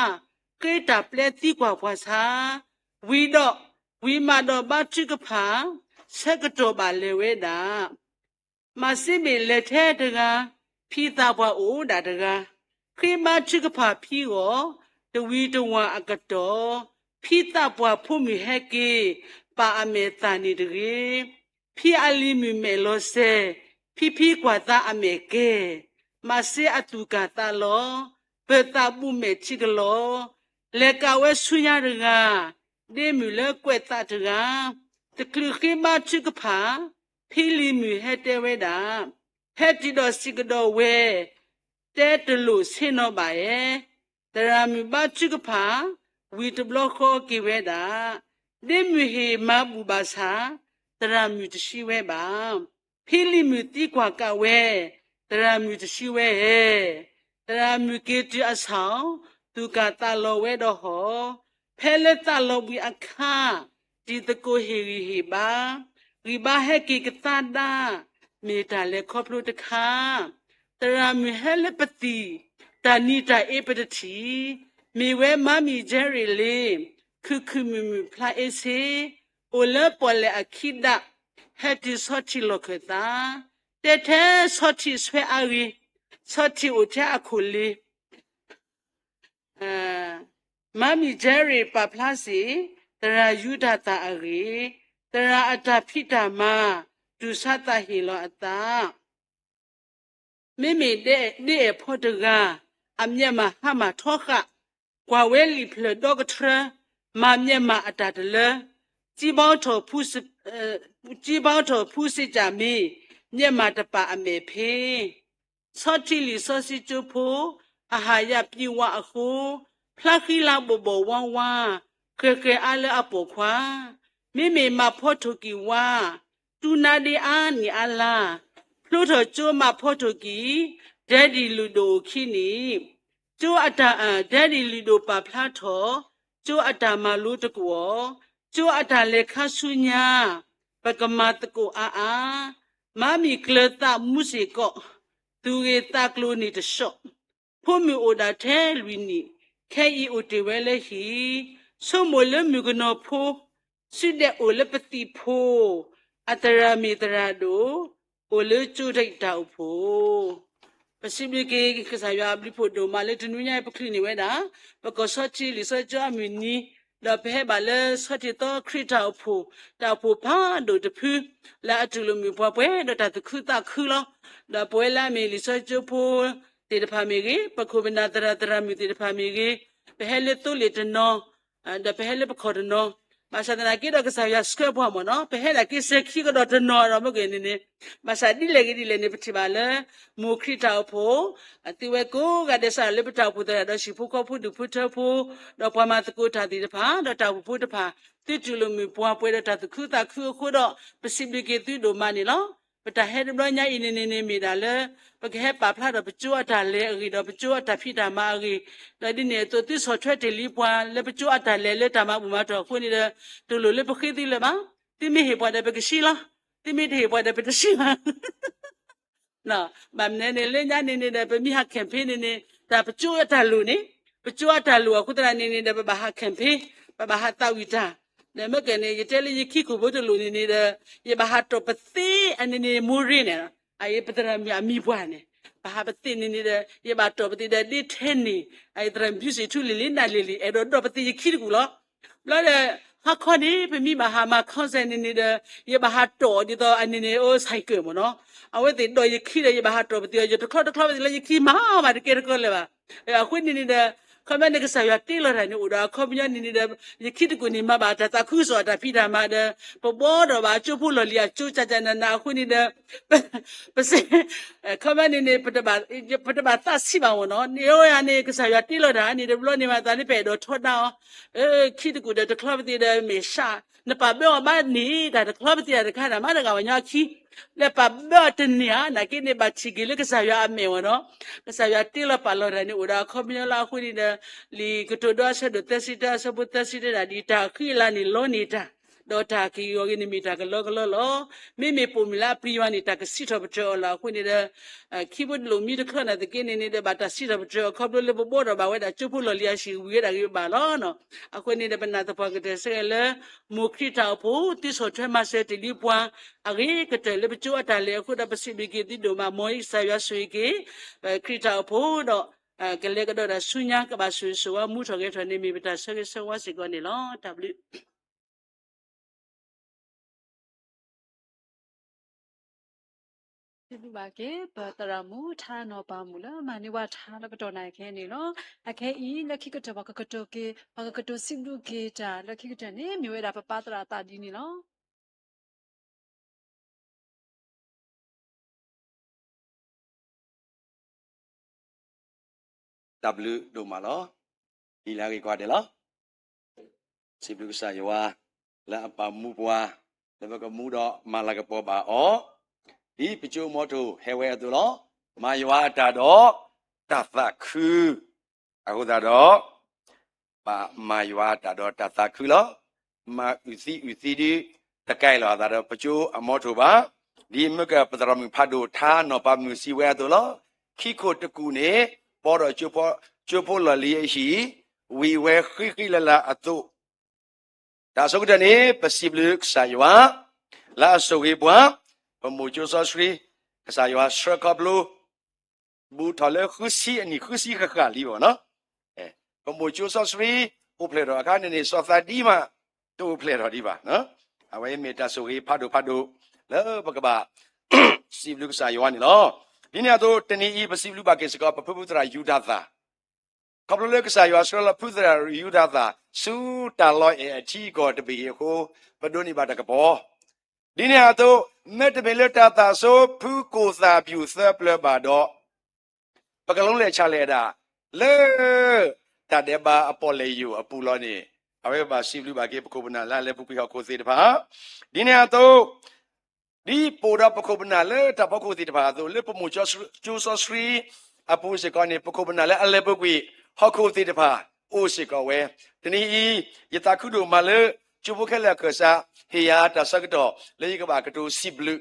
ဃ့တၢ်ပျဲသံကွၢ်ပှၤဆါ, ဝံၤဒီး, ဝံၤမးဒီးဘါထုကဖၣ်, ဆၢကတီၢ်ဘၣ်လဲၤဝဲဒၣ် မၤစ့ဘ့ၣ်လဲၤထဲတဂၤ, ဖံသးပှၢ်အိၣ်ဒၣ်တဂၤ, ဃ့ဘါထုကဖၣ်ဖံဂီၢ်, တဝံၤတဝါအကတီၢ်, ဖံသးပှၢ်ဖိမုၣ်ဟဲက့ၤ, ပၢ်အမဲာ်သၣ်န့ၣ်တဂ့ၤ, ဖံအလံၤမုၣ်မဲာ်လီၤစဲၤ, ဖံဖံကွၢ်သးအမဲာ်ကဲၤ, မၤစ့အသူၣ်ကၢ်သးလီၤ, ပၢၤသးဘူးမဲာ်ထံကလီၤ, လဲၤကးဝဲဆူညါတဂၤ, ဒ့မုၣ်လၢကွဲးသးတဂၤ, တချုးဃ့ဘါထုကဖၣ်, ဖံလံၤမုၣ်ဟဲတဲဝဲဒၣ်, ဟဲတုၤဒီးစံးကဒီးဝဲ, တဲတလိၣ်ဆ့ၣ်နီၤဘၣ်ဧဲ, သရၣ်မုၣ်ဘါထုကဖၣ်, ဝံၤတဘျီဃီက့ၤဝဲဒၣ်, ဒ့မုၣ်ဟ့ၣ်မၤဘူၣ်ဘၣ်ဆၣ်, သရၣ်မုၣ်တဆှံဝဲဘၣ်. ဖံလံၤမုၣ်သံကွၢ်ကးဝဲ, သရၣ်မုၣ်တဆှံဝဲဧဲ, သရၣ်မုၣ်က့ၤတုၤအဆၣ်, သူၣ်ကၢ်သးလီၤဝဲဒီးဟီၣ်, ဖဲလၢသးလီၤဘှံးအခါ, တံၤသကိးဟ့ၣ်ဂံၢ်ဟ့ၣ်ဘါ, ဂံၢ်ဘါဟဲက့ၤကသါဒၣ်, မ့ၢ်တၢ်လဲၤခီဖျိတခါ, သရၣ်မုၣ်ဟဲလၢပသံၣ်, တၢ်နံၤတၢ်အ့ပတထံၣ်, မ့ၢ်ဝဲမါမံၤကဲရ့ၣ်လ့, ခုၣ်ခုၣ်မုၢ်မုၢ်ဖျါအ့ဆ့, အိၣ်လၢပီၣ်လဲၣ်အခံဒၣ်, ဟဲတုၤဆီထံးလီၢ်ခၢၣ်သး, တဲထဲဆီထံးဆွဲအါဂ့ၤ, ဆီထံးအိၣ်ထဲအခိၣ်လ့ မါမံၤကဲရ့ၣ်ပာ်ဖျါစ့ၢ်, သရၣ်ယူဒၤသၣ်အဂ့ၢ်, သရၣ်အတၢ်ဖံးတၢ်မၤ, တူၢ်ဆါသးဟ့ၣ်လီၤအသး မ့မ့ၢ်ဒ်အဲၣ်ဖီတဂၤ, အမျက်မးဟါမၢ်ထီဃာ်, ကွၢ်ဝဲလံာ်ဖျၢၣ်ဒီကထြၢ, မၤမျက်မးအတၢ်တလၢ, စံဘီထီၣ်ဖူစ့ၣ်ကၢ်မ့ၢ်, မျက်မးတပာ်အမဲာ်ဖ့ ဆီထံလံာ်စီဆှံကၠိဖိ, အဟၣ်ယၢ်ပျံၤဝါအဃိ, ဖျါဃံလၤဘီၣ်ဘီၣ်ဝါဝါ, ဃဲၤဃဲၤအါလၢအပိာ်ခွါ, မ့မ့ၢ်မၤဖီထိၣ်ကံၢ်ဝါ, တူၢ်နါဒ့အါနံၣ်အါလါ, ဖျိထီၣ်ကၠိမၤဖီထိၣ်ကံၢ်, ဒဲဒံၣ်လုၢ်ဒိၣ်အိၣ်ခံနံၣ်, ကၠိအတၢ်အၢၣ် ဒဲဒံၣ်လုၢ်ဒိၣ်ပာ်ဖျါထီၣ်, ကၠိအတၢ်မၤလိတကဝီၤ, ကၠိအတၢ်လဲၤခါဆူညါ, ပကမၤသကိးအါအါ, မါမံၤကျၢၤသးမူစ့ၢ်ကီး, သူၣ်ဂ့ၤသးကျိၤန့ၣ်တဆှီ, ဖိမုၣ်အိၣ်ဒၣ်ထဲလွံၢ်နံၣ်, ခဲအံၤအိၣ်တ့ၢ်ဝဲလၢဟံၣ်, ဆိကမိၣ်လၢမုၣ်ကနီၤဖိ, စုဒဲးအိၣ်လၢပသံၣ်ဖိ, အသရၣ်မ့ၢ်သရၣ်ဒိၣ်, အိၣ်လၢကၠိတၢ်အိၣ်ဖှိၣ် ပစံးဘျုးက့ၤကစၢ်ယွၤအဘျုးဖှိၣ်ဒိၣ်မးလၢတနွံညါအံၤ ပချုးန့ၢ်ဝဲဒၣ် ပကီၢ်ဆီထံလံာ်စီဆှံကၠိအမုၢ်နံၤ ဒီးပဟဲဘၣ်လၢဆီထံးသီခရံာ်တၢ်အိၣ်ဖှိၣ်, တၢ်အိၣ်ဖှိၣ်ဖးဒိၣ်တဖု လၢအတူၢ်လိာ်မုာ်ပှၤပှဲၤဒီးတၢ်သူၣ်ခုသးခုလီၤ. ဒီးပဝဲလၢအမ့ၢ်လံာ်စီဆှံကၠိဖိသ့ၣ်တဖၣ်မ့ၢ်ဂ့ၤ, ပခိၣ်ပနၢ်သရၣ်သရၣ်မုၣ်သ့ၣ်တဖၣ်မ့ၢ်ဂ့ၤ, ပဟဲလၢသိလ့ၣ်တနီၤ ဒီးပဟဲလၢပခီၣ်တနီၤ, ဘၣ်ဆၣ်သနာ်က့ဒီးကစၢ်ယွၤဆှၢပှၤမ့ၢ်နီၤ, ပဟဲဒၣ်က့ၤစဲၤခံကဒီးတနီၤဒီးမ့ၢ်ဂ့ၤန့ၣ်န့ၣ်, ဘၣ်ဆၣ်ဒ်လဲၣ်ဂ့ၤဒ်လဲၣ်န့ၣ် ပထံၣ်ဘၣ်လၢ မိၢ်ခရံာ်တၢ်အိၣ်ဖှိၣ် သုဝဲကိးဂၤဒဲးစးလၢပတၢ်အိၣ်ဖှိၣ်သရၣ်ဒီးဟံၣ်ဖိဃီဖိဒူၣ်ဖိထၢဖိ, ဒီးပှၤမၤသကိးတၢ်သ့ၣ်တဖၣ်, ဒီးတၢ်အိၣ်ဖှိၣ်ဖိတဖၣ်, သုတူၢ်လိာ်မုာ်ပှၤပှဲၤဒီးတၢ်သူၣ်ခုသးခုအဃိဒီး ပစံးဘျုးက့ၤသုဒိၣ်မးန့ၣ်လီၤ. ပတၢ်ဟဲတဘျီညါအံၤန့ၣ်န့ၣ်န့ၣ်မ့ၢ်ဒၣ်လၢ ပကဟဲပာ်ဖျါထီၣ်ပကၠိအတၢ်လဲၤအဂ့ၢ်ဒီးပကၠိအတၢ်ဖံးတၢ်မၤအဂ့ၢ်, ဒီးဒ်န့ၣ်အသိးသုဆီၣ်ထွဲတ့ၢ်လံပှၤလၢပကၠိအတၢ်လဲၤလၢတၢ်မၤဘူၣ်မၤတီၢ်အဃိန့ၣ်ဒီး တလိၣ်လၢပဃ့သုလၢၤဘၣ်. သုမ့ၢ်ဟ့ၣ်ပှၤဒီးပကဆှံလီၤ. သုမ့ၢ်တဟ့ၣ်ပှၤဒီးပတဆှံဘၣ်. ဘၣ်မနုၤန့ၣ် လၢညါန့ၣ်န့ၣ်ဒီး ပမ့ၢ်ဟး campaign န့ၣ်န့ၣ် တၢ်ပကၠိအတၢ်လိၣ်န့ၣ်, ပကၠိအတၢ်လိၣ်အဃိသတးန့ၣ်န့ၣ်ဒီး ပဘၣ်ဟး campaign, ပဘၣ်ဟးသးဝံၣ်တၢ်, ဒီးမ့ၢ်ကဲန့ၣ် ယတဲလၢယခံခိၣ်ဖိတလိၣ်န့ၣ်န့ၣ်ဒီး ယဘၣ်ဟးတီၢ်ပသ့အန့ၣ်န့ၣ် မိၢ်ရ့န့ၣ်, အအံၤပသရၣ်မုၣ်အမံၤပှၢ်န့ၣ်, ဘၣ်ဟးပသ့န့ၣ်န့ၣ်ဒီး ယဘၣ်တီၢ်ပသ့ဒီးဒ့ထဲန့ၣ်, အအံၤသရၣ်မုၣ်ဖုစံးထူလံၤလံနးလံၤလံၤ အဲၣ်ဒိးဒီးပသ့ယခံတကူၣ်လီၤ. ဘျီဒီး ဟါခီန့ၣ် ပမ့ၢ်ဘၣ်ဟးမၤ concert န့ၣ်န့ၣ်ဒီး ယဘၣ်ဟးတီၢ်ဒ်သိးအန့ၣ်န့ၣ် အိၣ် ဆိုင်ကယ် မ့ၢ်နီၤ, အဝဲသ့ၣ်ဒီးယခံဒီး ယဘၣ်ဟးတီၢ်ပသ့အီၤ ယတချီတချီဝဲသ့ၣ်လၢယခံမၤမးတကဲတကီလၢၤဘၣ်. အဃိန့ၣ်န့ၣ်ဒီး ခီပညီန့ၣ် ကစၢ်ယွၤတ့လီၤတၢ်န့ၣ် အိၣ်ဒီးအခီပညီန့ၣ်န့ၣ်ဒီး ယခံတကူၣ်န့ၣ် မၤဘၣ်တၢ်သးခုကစီၣ်အတၢ်ဖံးတၢ်မၤဒီး ပဘှီဒီးဘၣ်ကၠိဖိလီၢ်လံၤအကၠိကၠးကၠးနးနးအဃိန့ၣ်ဒီး ပစ့ ခီပညီန့ၣ်န့ၣ် ပတဘၣ်သးဆံးဘၣ်မ့ၢ်နီၤ, န့ၣ်အဝဲန့ၣ် ကစၢ်ယွၤတ့လီၤတၢ်န့ၣ် တဘျီန့ၣ်မၤသးလၢပအဲၣ်ဒိးထီဒါအီၤ, ခံတကူၣ်ဒီးတချီပသ့ဒီးမ့ၢ်ဆှး, နပာ်ဘၢအီၤဘၣ်န့ၣ် တၢ်တချီပသ့တၢ်တခါန့ၣ် မၤတဂၤဝဲညီခံ လၢပာ်ဘၢအီၤတန့ၢ်ဧါ, နာ်က့န့ၣ် ဘၣ်ထံၣ်က့ၤလၢကစၢ်ယွၤအမဲာ်မ့ၢ်နီၤ, ကစၢ်ယွၤတ့လီၤပာ်လီၤတၢ်န့ၣ် အိၣ်ဒီးအခီပညီလၢအဃိန့ၣ်ဒီး လံာ်ကတိၤဒိအဆၢဒိၣ်သၢဆံတၢ အဆၢဖိသၢဆံတၢ ဒ်တၢ်ဃံအလၤန့ၣ်လီန့ၢ်တၢ်, ဒီးတၢ်က့ၤဂီၤဂ့ၤန့ၣ်မ့ၢ်တၢ်ကလီကလီလီၤ. မ့မ့ၢ်ပိာ်မုၣ်လၢအပျံၤယွၤန့ၣ် တၢ်ကစံးထီၣ်ပတြၢၤအီၤလီၤ. အဃိန့ၣ်ဒီး ခံဘိတလိၣ်မံတချၢနာ်သက့န့ၣ်န့ၣ်ဒီး ဘၣ်တၢ်စံးထီၣ်ပတြၢၤအီၤခီဖျိလၢပဘှီဒီးဘၣ်ဝဲဒၣ်ကၠိဖိလီၢ်လံၤအဟံၣ်ဝံၤဝဲဒၣ်ဂ့ၤဘၣ်လီၤ. အဃိန့ၣ်ဒီး ပနာ်သပှၢ်ကတၢၢ်ဆၢဂ့ၤလၢ မိၢ်ခရံာ်တၢ်အိၣ်ဖှိၣ် သုဆီၣ်ထွဲမၤစၢၤတ့ၢ်လံပှၤအဂ့ၤကတၢၢ်လၢပကၠိအတၢ်လဲၤအဃိဒီး ပစံးဘျုးက့ၤသုဒိၣ်မး မ်ကစၢ်ယွၤဆိၣ်ဂ့ၤက့ၤ ခရံာ်တၢ်အိၣ်ဖှိၣ်ဒီး ကလဲၤကဒီးတၢ်ဆူညါ ကဘၣ်ဆိၣ်ဂ့ၤဆိၣ်ဝါမူထီၣ်ဂဲၤထီၣ်န့ၣ် မ့ၢ်ပတၢ်ဆၢဂ့ၤဆၢဝါစ့ၢ်ကီးန့ၣ်လီၤ. တၢ်ဘျုး စံးဘျုးဘၣ်က့ၤ ပသရၣ်မုၣ်ထါနီၤပၤမုၣ်လၢမၤန့ၢ်ဝဲထါလၢကတီၢ်နၣ်ရံၣ်ခဲအံၤန့ၣ်လီၤ. အခဲအံၤ လၢခံကတၢၢ် ပှၤကကတိၤက့ၤ ပှၤကကတိၤစံးဘျုးက့ၤတၢ်လၢခံကတၢၢ်န့ၣ် မ့ၢ်ဝဲဒၣ်ပပၢ်သရၣ်သးဒ်န့ၣ်လီၤ. တၢ်ဘျုးဒိၣ်မးလီၤ. ဒ်လဲၣ်ဂ့ၤကွၢ်ဒဲးလီၤ. စံးဘျုးကစၢ်ယွၤ လၢအပာ်မူပှၤ လၢပကမူဒီးမၤလၤကပီၤဘၣ်အီၤ ဒ်ပကၠိမီထိၣ်ဟဲဝဲအသိးလီၤ. မၤယွၤအတၢ်ဒီး တၢ်သးခု အဃိသတးဒီး ပမၤယွၤအတၢ်ဒီးတၢ်သးခုလီၤ. မၤအုၣ်သံအုၣ်သံဒု တကဲလီၤအသးဒီးပကၠိအမီထိၣ်ဘၣ်. ဒ်မ့ၢ်ကပသရၣ်မုၣ်ဖးဒိၣ်ထါနီၤပၤမုၣ်စံးဝဲအသိးလီၤ. ခံခိၣ်တကူၣ်န့ၣ် ဘှီဒီးကၠိဖိလီၢ်လံၤအဟံၣ် ဝံၤဝဲဃံဃံလၤလၤအသိး တၢ်အဆိကတၢၢ်န့ၣ် ပစံးဘျုးကစၢ်ယွၤ လၢအဆိၣ်ဂ့ၤပှၤ ပမိၢ်ကၠိစီဆှံ ကစၢ်ယွၤဆှၢခီဖျိ ဘူးထီၣ်လၢဃုဆံအနံၣ်ဃုဆံဃၣ်ဃၣ်လံမ့ၢ်နီၤ. ပမိၢ်ကၠိစီဆှံ အိၣ်ဖျဲၣ်ထီၣ်အခါန့ၣ်န့ၣ် စီၤသးဒံမး တအိၣ်ဖျဲၣ်ထီၣ်ဒံးဘၣ်. အဝဲမ့ၢ်တၢ်ဆိၣ်ဂ့ၤဖးဒိၣ်ဖးဒိၣ် လၢပကဘၣ် စံးဘျုးကစၢ်ယွၤန့ၣ်လီၤ. ဒ်န့ၣ်အသိး တနံၤအံၤ ပစံးဘျုးဘၣ်က့ၤစ့ၢ်ကီး ပဖုဖုသရၣ်ယူဒၤသၣ် ခီဖျိလၢကစၢ်ယွၤဆှၢလီၤဖုသရၣ်ယူဒၤသၣ် ဆူတၢ်လီၢ်အဲၣ်အထံအကီၢ်တဘ့ၣ်အံၤအဃိ ပဒိးန့ၢ်ဘၣ်တၢ်ကပီၤ. ဒ်န့ၣ်အသိး မ့တမ့ၢ်လၢတၢ်သးစီဆှံဖုကိၣ်သၣ်ပျူၣ်သၢပျၢၤဘၣ်ဒီး ပကလူလီၤဆါလီၤဒၣ် လၢ တၢ်ဒဲးဘးအပီၣ်လဲၣ်ယိာ်အပူၤလီၤန့ၣ် အဝဲဘၣ်စံးဘျုးဘၣ်က့ၤပခိၣ်ပနၢ်လၢအလဲၤပူၤကွံာ်ဟီၣ်ခိၣ်သ့ၣ်တဖၣ်. ဒ်န့ၣ်အသိး ဒ်ပအိၣ်ဒီးပခိၣ်ပနၢ်လၢတၢ်ဖီခိၣ်သ့ၣ်တဖၣ်အသိး လၢပမိၢ်ကၠိစီဆှံအပူၤစ့ၢ်ကီးန့ၣ် ပခိၣ်ပနၢ်လၢအလဲၤပူၤကွံာ်ဟီၣ်ခိၣ်သ့ၣ်တဖၣ် အိၣ်စ့ၢ်ကီးဝဲ. တနံၤအံၤ ယသးခုဒိၣ်မးလၢ ကၠိဖိခဲလၢာ်အခၢၣ်စး ဟ့ၣ်ယၤတၢ်ဆၢကတီၢ် လၢယကဘၣ်ကတိၤစံးဘျုး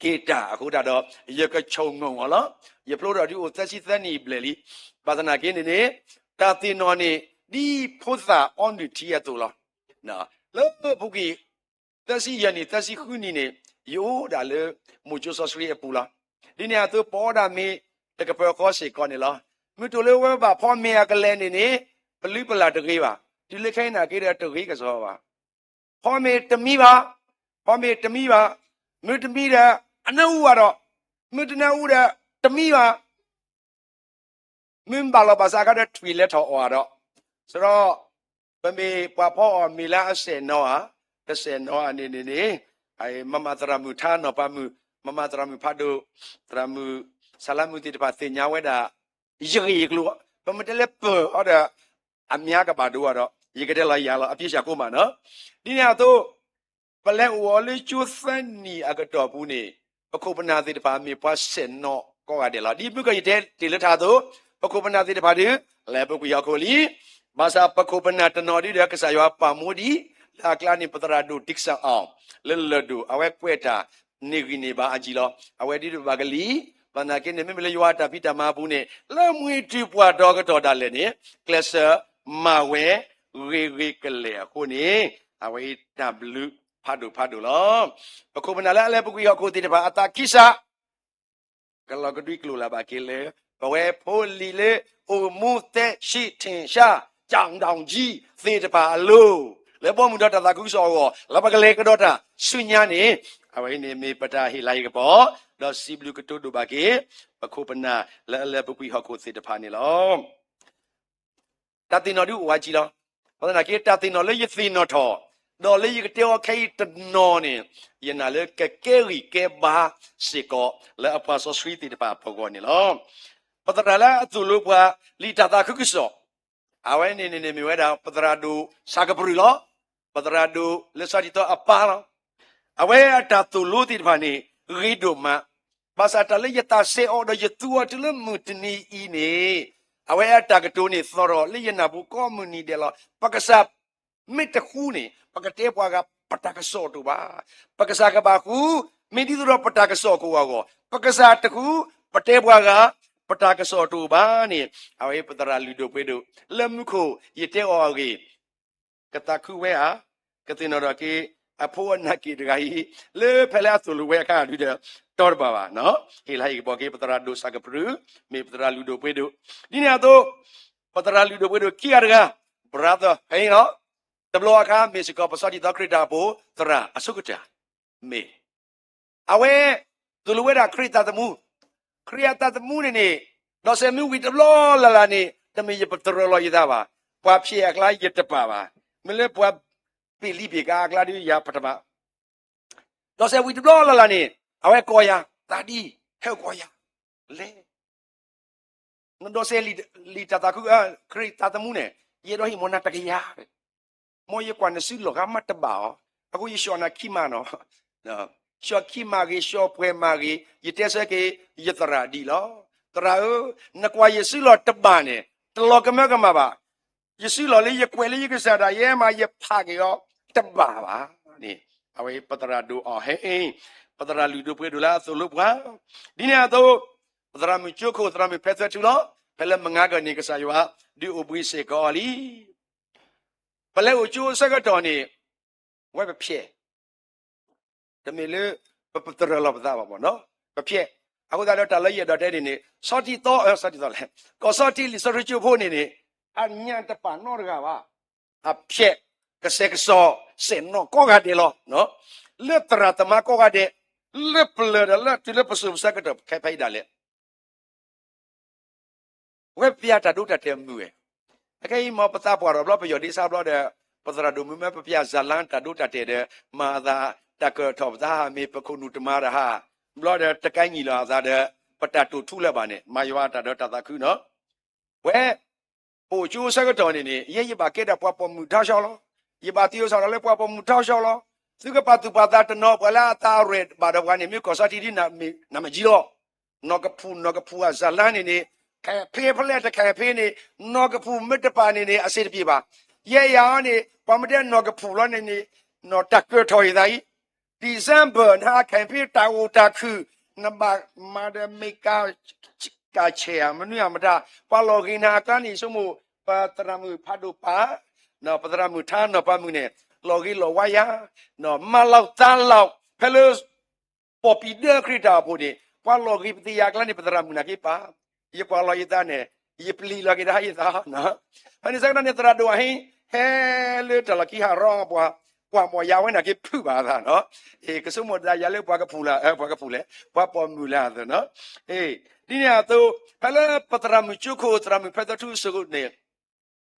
က့ၤတၢ်အဃိသတးဒီး ယကဆိၣ်ငိၣ်အီၤလီၤ. ယဖျိထီၣ်ဒ်အိၣ်သၢဆံသၢနံၣ်ဘျဲၣ်လံ. ဘၣ်သနာ်က့န့ၣ်န့ၣ် တၢ်သ့ၣ်နီၣ်န့ၣ် ဒ်ဖိသၣ်အီနုၢ်ထံအသိးလီၤ. လၢပူၤကွံာ် သၢဆံယဲၢ်နံၣ် သၢဆံဃုနံၣ်န့ၣ် ယအိၣ်ဒၣ်လၢ မိၢ်ကၠိစီဆှံအပူၤလီၤ. ဒ်န့ၣ်အသိး ပအီၣ်ဒၣ်မ့ၤတကပၢၤဃီစ့ၢ်ကီးန့ၣ်လီၤ. မုၢ်တိၢ်လၢဝဲဘၣ်ဖီမ့ၤအကလဲၤန့ၣ်န့ၣ် ပလုၢ်ပလၢ်တဂ့ၤဘၣ်. တုၤလၢခဲအံၤနာ်က့ဒီးတဂ့ၤကစီၤဘၣ်. ဖီမ့ၤတမံဘၣ်, ဖီမ့ၤတမံဘၣ်, မ့ၢ်တမံဒီး အနၢအူဘၣ်ဒီး, မ့ၢ်တနၢအူဒီး တမံဘၣ်. မ့ၢ်ဘၣ်လီၤဘၣ်စးခါဒီးထွံၣ်လဲၤထီၣ်အီၣ်ဒီး, စရီ, ပမ့ၢ်ပှၤဖီအီၣ်မ့ၤလၢအစဲးနီၤဧါ, တစဲးနီၤဧါန့ၣ်န့ၣ်န့ၣ်, မၤမၤသရၣ်မုၣ်ထါနီၤပၤမုၣ်, မၤမၤသရၣ်မုၣ်ဖးဒိၣ်, သရၣ်မုၣ်, ဆၣ်လါမုၣ်သ့ၣ်တဖၣ်သ့ၣ်ညါဝဲဒၣ် ယဂ့ၢ်ယကျိၤ, ပမ့ၢ်တဲလၢပၢၢ်အီၤဒီး အမံၤကဘၣ်ဒိအီၤဒီး ယကတဲလီၤယၤလီၤ အပြစ်ရှာကိုးမှာနော်. ဒ်န့ၣ်အသိး ပလဲၤအိၣ်အီၤလၢကၠိသၢနံၣ်အကတီၢ်ပူၤန့ၣ် ပခိၣ်ပနၢ်သ့ၣ်တဖၣ်မ့ၢ်ပှၤစဲးနီၤကိးဂၤဒဲးလီၤ. ဒ်မုၢ်ကီၢ်ယတဲတ့ၢ်လၢထးအသိး, ပခိၣ်ပနၢ်သ့ၣ်တဖၣ်ဒုး လဲၤပူၤကွံာ်ဟီၣ်ခိၣ်လံ. ဘၣ်ဆၣ်ပခိၣ်ပနၢ်တနီၤဒုးဒီးကစၢ်ယွၤပာ်မူဒံး, လၢအကျါန့ၣ် ပသရၣ်ဒိၣ် Dixon အီၤ, လၢလၢၢ်ဒိၣ် အဝဲကွဲးတၢ်န့ၢ်ဂံၢ်န့ၢ်ဘါအယံၤလီၤ. အဝဲဒုးတဘၣ်ကလံၤ, ဘၣ်သနာ်က့န့ၣ် မ့မ့ၢ်လၢယွၤအတၢ်ဖံးတၢ်မၤအပူၤန့ၣ် လၢမှံၤတုၤပှၤဒီကတီၢ်ဒၣ်လဲာ်န့ၣ် ကျဲးစၢးမၤဝဲ ဂ့ၤဂ့ၤကလဲာ်အဃိန့ၣ် အဝဲအံၤတၢ်ဘျုးဖးဒိၣ်ဖးဒိၣ်လီၤ. ပခိၣ်ပနၢ်လၢအလဲၤပူၤကွံာ်ဟီၣ်ခိၣ်သ့ၣ်တဖၣ်အသးခံစး ကလီၤကဒွံကျိာ်လၢဘၣ်က့ၤလၢ ပဝဲဖိလံၤလၢအိၣ်မူသဲဆံးထ့ၣ်ဆါ ကၠီၣ်ဒၣ်ကၠံသ့ၣ်တဖၣ်အလိၤ လၢဘီမုၢ်ဒီးတၢ်သးခုကစီၣ်အဂီၢ် လၢပကလဲၤကဒီးတၢ်ဆူညါန့ၣ် အဝဲအံၤန့ၣ်မ့ၢ်ပတၢ်ဟ့ၣ်လၤဟ့ၣ်ကပီၤ ဒီးစံးဘျုးကတိၤဒိၣ်ဘၣ်က့ၤ ပခိၣ်ပနၢ်လၢအလဲၤပူၤကွံာ်ဟီၣ်ခိၣ်သ့ၣ်တဖၣ်န့ၣ်လီၤ. တၢ်သ့ၣ်နီၣ်ဒုးအိၣ်ဝဲကံလီၤ. ဘၣ်သနာ်က့ တၢ်သ့ၣ်နီၣ်လၢယသ့ၣ်နီၣ်ထီၣ် ဒီးလၢယကတဲအီၤခဲအံၤတနီၤန့ၣ် ယနာ်လၢကကဲဂံၢ်ကဲဘါစ့ၢ်ကီး လၢအပှၤစီဆှံသ့ၣ်တဖၣ်အဖီခိၣ်န့ၣ်လီၤ. ပသရၣ်လၢအသိၣ်လိပှၤ လံာ်တၢ်သးခုကစီၣ် အဝဲန့ၣ်န့ၣ်န့ၣ်မ့ၢ်ဝဲဒၣ် ပသရၣ်ဒိၣ်ဆၣ်ကပြုၢ်လီၤ. ပသရၣ်ဒိၣ်လၢစီၤတံၢ်သီအပၢ်လီၤ. အဝဲအတၢ်သိၣ်လိသ့ၣ်တဖၣ်န့ၣ် ဂ့ၤဒိၣ်မး, ဘၣ်ဆၣ်တၢ်လၢယသးစဲအီၤဒီးယသူအီၤတုၤလၢမုၢ်တနံၤအံၤန့ၣ် အဝဲအတၢ်ကတိၤန့ၣ်သီထီၣ်လၢယနၢ်ပူၤကိးမုၢ်နံၤဒဲးလီၤ. ပကစၢ် မ့ၢ်တဃူန့ၣ် ပကတဲပှၤဂၤ ပတၢ်ကစီၣ်တအိၣ်ဘၣ်. ပကစၢ်ကဘၣ်ဃူ, မ့ၢ်ဒ်သိးဒီးပတၢ်ကစီၣ်ကအိၣ်အဂီၢ်, ပကစၢ်တဃူ, ပတဲပှၤဂၤ ပတၢ်ကစီၣ်တအိၣ်ဘၣ်န့ၣ် အဝဲပသရၣ်လုၢ်ဒိၣ်ပှ့ၤဒိၣ် လၢမူခိၣ် ယတဲအီၤအဂ့ၢ် ကသးခုဝဲဧါ, ကသ့ၣ်နီၣ်ထီၣ်က့ၤ အဖိအနၢ်က့ၤတဂၤအံၤ လၢဖဲလၢအသိၣ်လိဝဲအခါဒုဒီး တီတဘၣ်ဘၣ်, ဟ့ၣ်လၤဟ့ၣ်ကပီၤက့ၤ ပသရၣ်ဒိၣ်ဆၣ်ကပြုၢ် မ့ၢ်ပသရၣ်လုၢ်ဒိၣ်ပှ့ၤဒိၣ်, ဒ်န့ၣ်အသိး ပသရၣ်လုၢ်ဒိၣ်ပှ့ၤဒိၣ်ခံဂၤတဂၤ brother ဖဲအံၤလီၤ. တဘျီအခါ မ့ၢ်စ့ၢ်ကီးပစီၤတံၢ်သီခရံာ်တၢ်အိၣ်ဖှိၣ်သရၣ်အဆိကတၢၢ် မ့ၢ် အဝဲ သိၣ်လိဝဲဒၣ်ခရံာ်သးသမူ, ခရံာ်အသးသမူန့ၣ်န့ၣ် ဒီးစဲးမ့ၢ်ဝံၤတဘျီလၢ်လၢ်န့ၣ် တမ့ၢ်ယပတြၢၤလီၤယသးဘၣ်, ပှၤဖျဲးအကျါယတပာ်ဘၣ်, မ့ၢ်လၢပှၤပ့ၢ်လံပ့ၢ်ကါအကျါဒုးယၤပတမၤ ဒီးစဲးဝံၤတဘျီလၢ်လၢ်န့ၣ် အဝဲကိးယၤ, သးဒ်, ဟဲကိးယၤ, လဲၤ နဒီးစဲးလံာ်တၢ်သးခု, ခရံာ်သးသမူန့ၣ် ယအဲၣ်ဒိးဟ့ၣ်မၤနၤတကယၤ, မ်ယကွၢ်နစုလီၢ်ဂၤမးတဘၣ်အီၤ, အဃိယဆှီၣ်နၤခံမးနီၤ, ဆှီၣ်ခံမးဂ့ၤ, ဆှီၣ်ပှဲၤမးဂ့ၤ, ယတဲဆၢက့ၤ ယသရၣ်ဒ်လီၤ. သရၣ်ဧၢ, နကွၢ်ယစုလီၢ်တဘၣ်န့ၣ် တလီၤကမၢကမၣ်ဘၣ်. ယစုလီၢ်လၢယကွဲးလၢယကစၢ်ဒၣ်ယဲမး ယဖးက့ၤအီၤတဘၣ်ဘၣ်န့ၣ်, အဝဲပသရၣ်ဒိၣ်အီၤဟဲအံၤ, ပသရၣ်လုၢ်ဒိၣ်ပှ့ၤဒိၣ်လၢအသိၣ်လိပှၤ, ဒ်န့ၣ်အသိး ပသရၣ်မုၣ်ကၠိခိၣ် သရၣ်မုၣ်ဖဲသွဲထူလီၤ. ဖဲလၢမုၢ်နၤခီန့ၣ် ကစၢ်ယွၤဒုးအိၣ်ဘှံးစ့ၢ်ကီးအီၤလံ. ပလဲၤအိၣ်ကၠိအဆၢကတီၢ်န့ၣ် ဝဲပဖျဲး, တမ့ၢ်လၢ ပပတြၢၤလီၤပသးဘၣ်မ့ၢ်နီၤ, ပဖျဲး. အဃိသတးဒီးတၢ်လၢယအဲၣ်ဒိးတဲန့ၣ်န့ၣ် စီၤတံၢ်သီ, စီၤတံၢ်သီလဲၣ်, ကီၢ်စီၤတံၢ်လံာ်စီဆှံကၠိဖိန့ၣ်န့ၣ် အညၣ်တပာ်နီတဂၤဘၣ်. အဖျဲး, ကစဲးကစီၤ, စဲးနီၤကိးဂၤဒဲးလီၤ. လၢသရၣ်သမါကိးဂၤဒဲး, လၢပျၢၤဒီးလၢတုၤလၢပစိၤပဆၢကတီၢ်ခဲဖဲအံၤဒၣ်လဲာ် ဝဲပျၢ်တၢ်ဒိတၢ်တဲာ်မုာ်ဝဲ, အခဲအံၤမ့ၢ်ပသးပှၢ်ထီၣ်ဘျီ ပယီၢ်ဒ့ဆါဘျီဒီး ပသရၣ်ဒိၣ်မုၢ်မၢပပျၢ်စၢ်လါတၢ်ဒိတၢ်တဲာ်ဒီး မၤအသးတၢ်ကၢၣ်ထီၣ်ပသး မ့ၢ်ပခိၣ်နူာ်တမၤတဟါ, ဘျီဒီးတကဲညီလီၤအသးဒီး ပတၢ်တိာ်ထူလၢၤဘၣ်န့ၣ် မၤယွၤတၢ်ဒီးတၢ်သးခုနီၤ ဝဲ ပအိၣ်ကၠိဆၢကတီၢ်န့ၣ်န့ၣ် ယဲယဘၣ်ကဲဒၣ်ပှၤပိာ်မုၣ်ထီဆှီလီၤ. ယဘၣ်သယုၢ်စးထီၣ်လၢပှၤပိာ်မုၣ်ထီဆှီလီၤ. သုကပာ်သူၣ်ပာ်သးတနီၤ ပှၤလၢအသးရဲၣ်ဘၣ်ဒီးပှၤန့၁ၣ် မ့ၢ်ကီၢ်စီၤတံၢ်ဒ်နမ့ၢ်ကီၢ်မုၢ်လီၤ. နီၢ်ကဖူၣ် နီၢ်ကဖူၣ်အစၢ်လါန့ၣ်န့ၣ် ခဲဖ့ဖဲလဲၣ်တခဲဖ့န့ၣ် နီၢ်ကဖူၣ်မ့ၢ်တပာ်န့ၣ်န့ၣ် အဆင်တပြေဘၣ်. ယဲယၤအီၤန့ၣ် ပှၤမ့ၢ်တဲနီၢ်ကဖူၣ်လီၤန့ၣ်န့ၣ် နီၢ်တၢ်ကၢၢ်ထီၣ်ယသးအံၤ December နဟါခဲဖ့တၢ်အိၣ်တၢ်ခုၣ် နဘၣ်မၤဒီးမ့ၢ်က ကဆဲးဧါ မနုၤဧါမတၤ ပှၤလီၢ်ဂ့ၤနၤအကျါန့ၣ် ဆိကမိၣ် ပသရၣ်မုၣ်ဖးဒိၣ်ပၢ် ပသရၣ်မုၣ်ထါနီၢ်ပၤမုၣ်န့ၣ် လီၢ်ဂ့ၤလီၢ်ဝါယၤ မၤလီၤသးလီၤ ဖဲလၢ ပိာ်ပံၤဒၢခရံာ်တၢ်အိၣ်ဖှိၣ်န့ၣ် ပှၤလီၢ်ဂ့ၤပသ့ၣ်ယၤအကျါန့ၣ် ပသရၣ်မုၣ်နာ်က့ပၢ် ယကွၢ်လီၤယသးန့ၣ် ယပျံၤလီၤက့ၤတၢ်ယသး ဖဲန့ၣ်ဆၢကတီၢ်န့ၣ် သရၣ်ဒိၣ်အဟ့ၣ် ဟဲလၢတၢ်လီၢ်ခံဟးရီ ပှၤကွၢ်မီၢ်ယၤဝဲန့ၣ်က့ၤဖုးဘၣ်အသးနီၤ. ကဆိကမိၣ်တၢ်ယၤလၢပှၤကပူၤလၢ ပှၤကပူၤလဲၣ် ပှၤပိာ်မုၣ်လၢအသးနီၤ. ဒ်န့ၣ်အသိး ဖဲလၢပသရၣ်မုၣ်ကၠိခိၣ် သရၣ်မုၣ်ဖဲသထူစ့ၢ်ကီးန့ၣ်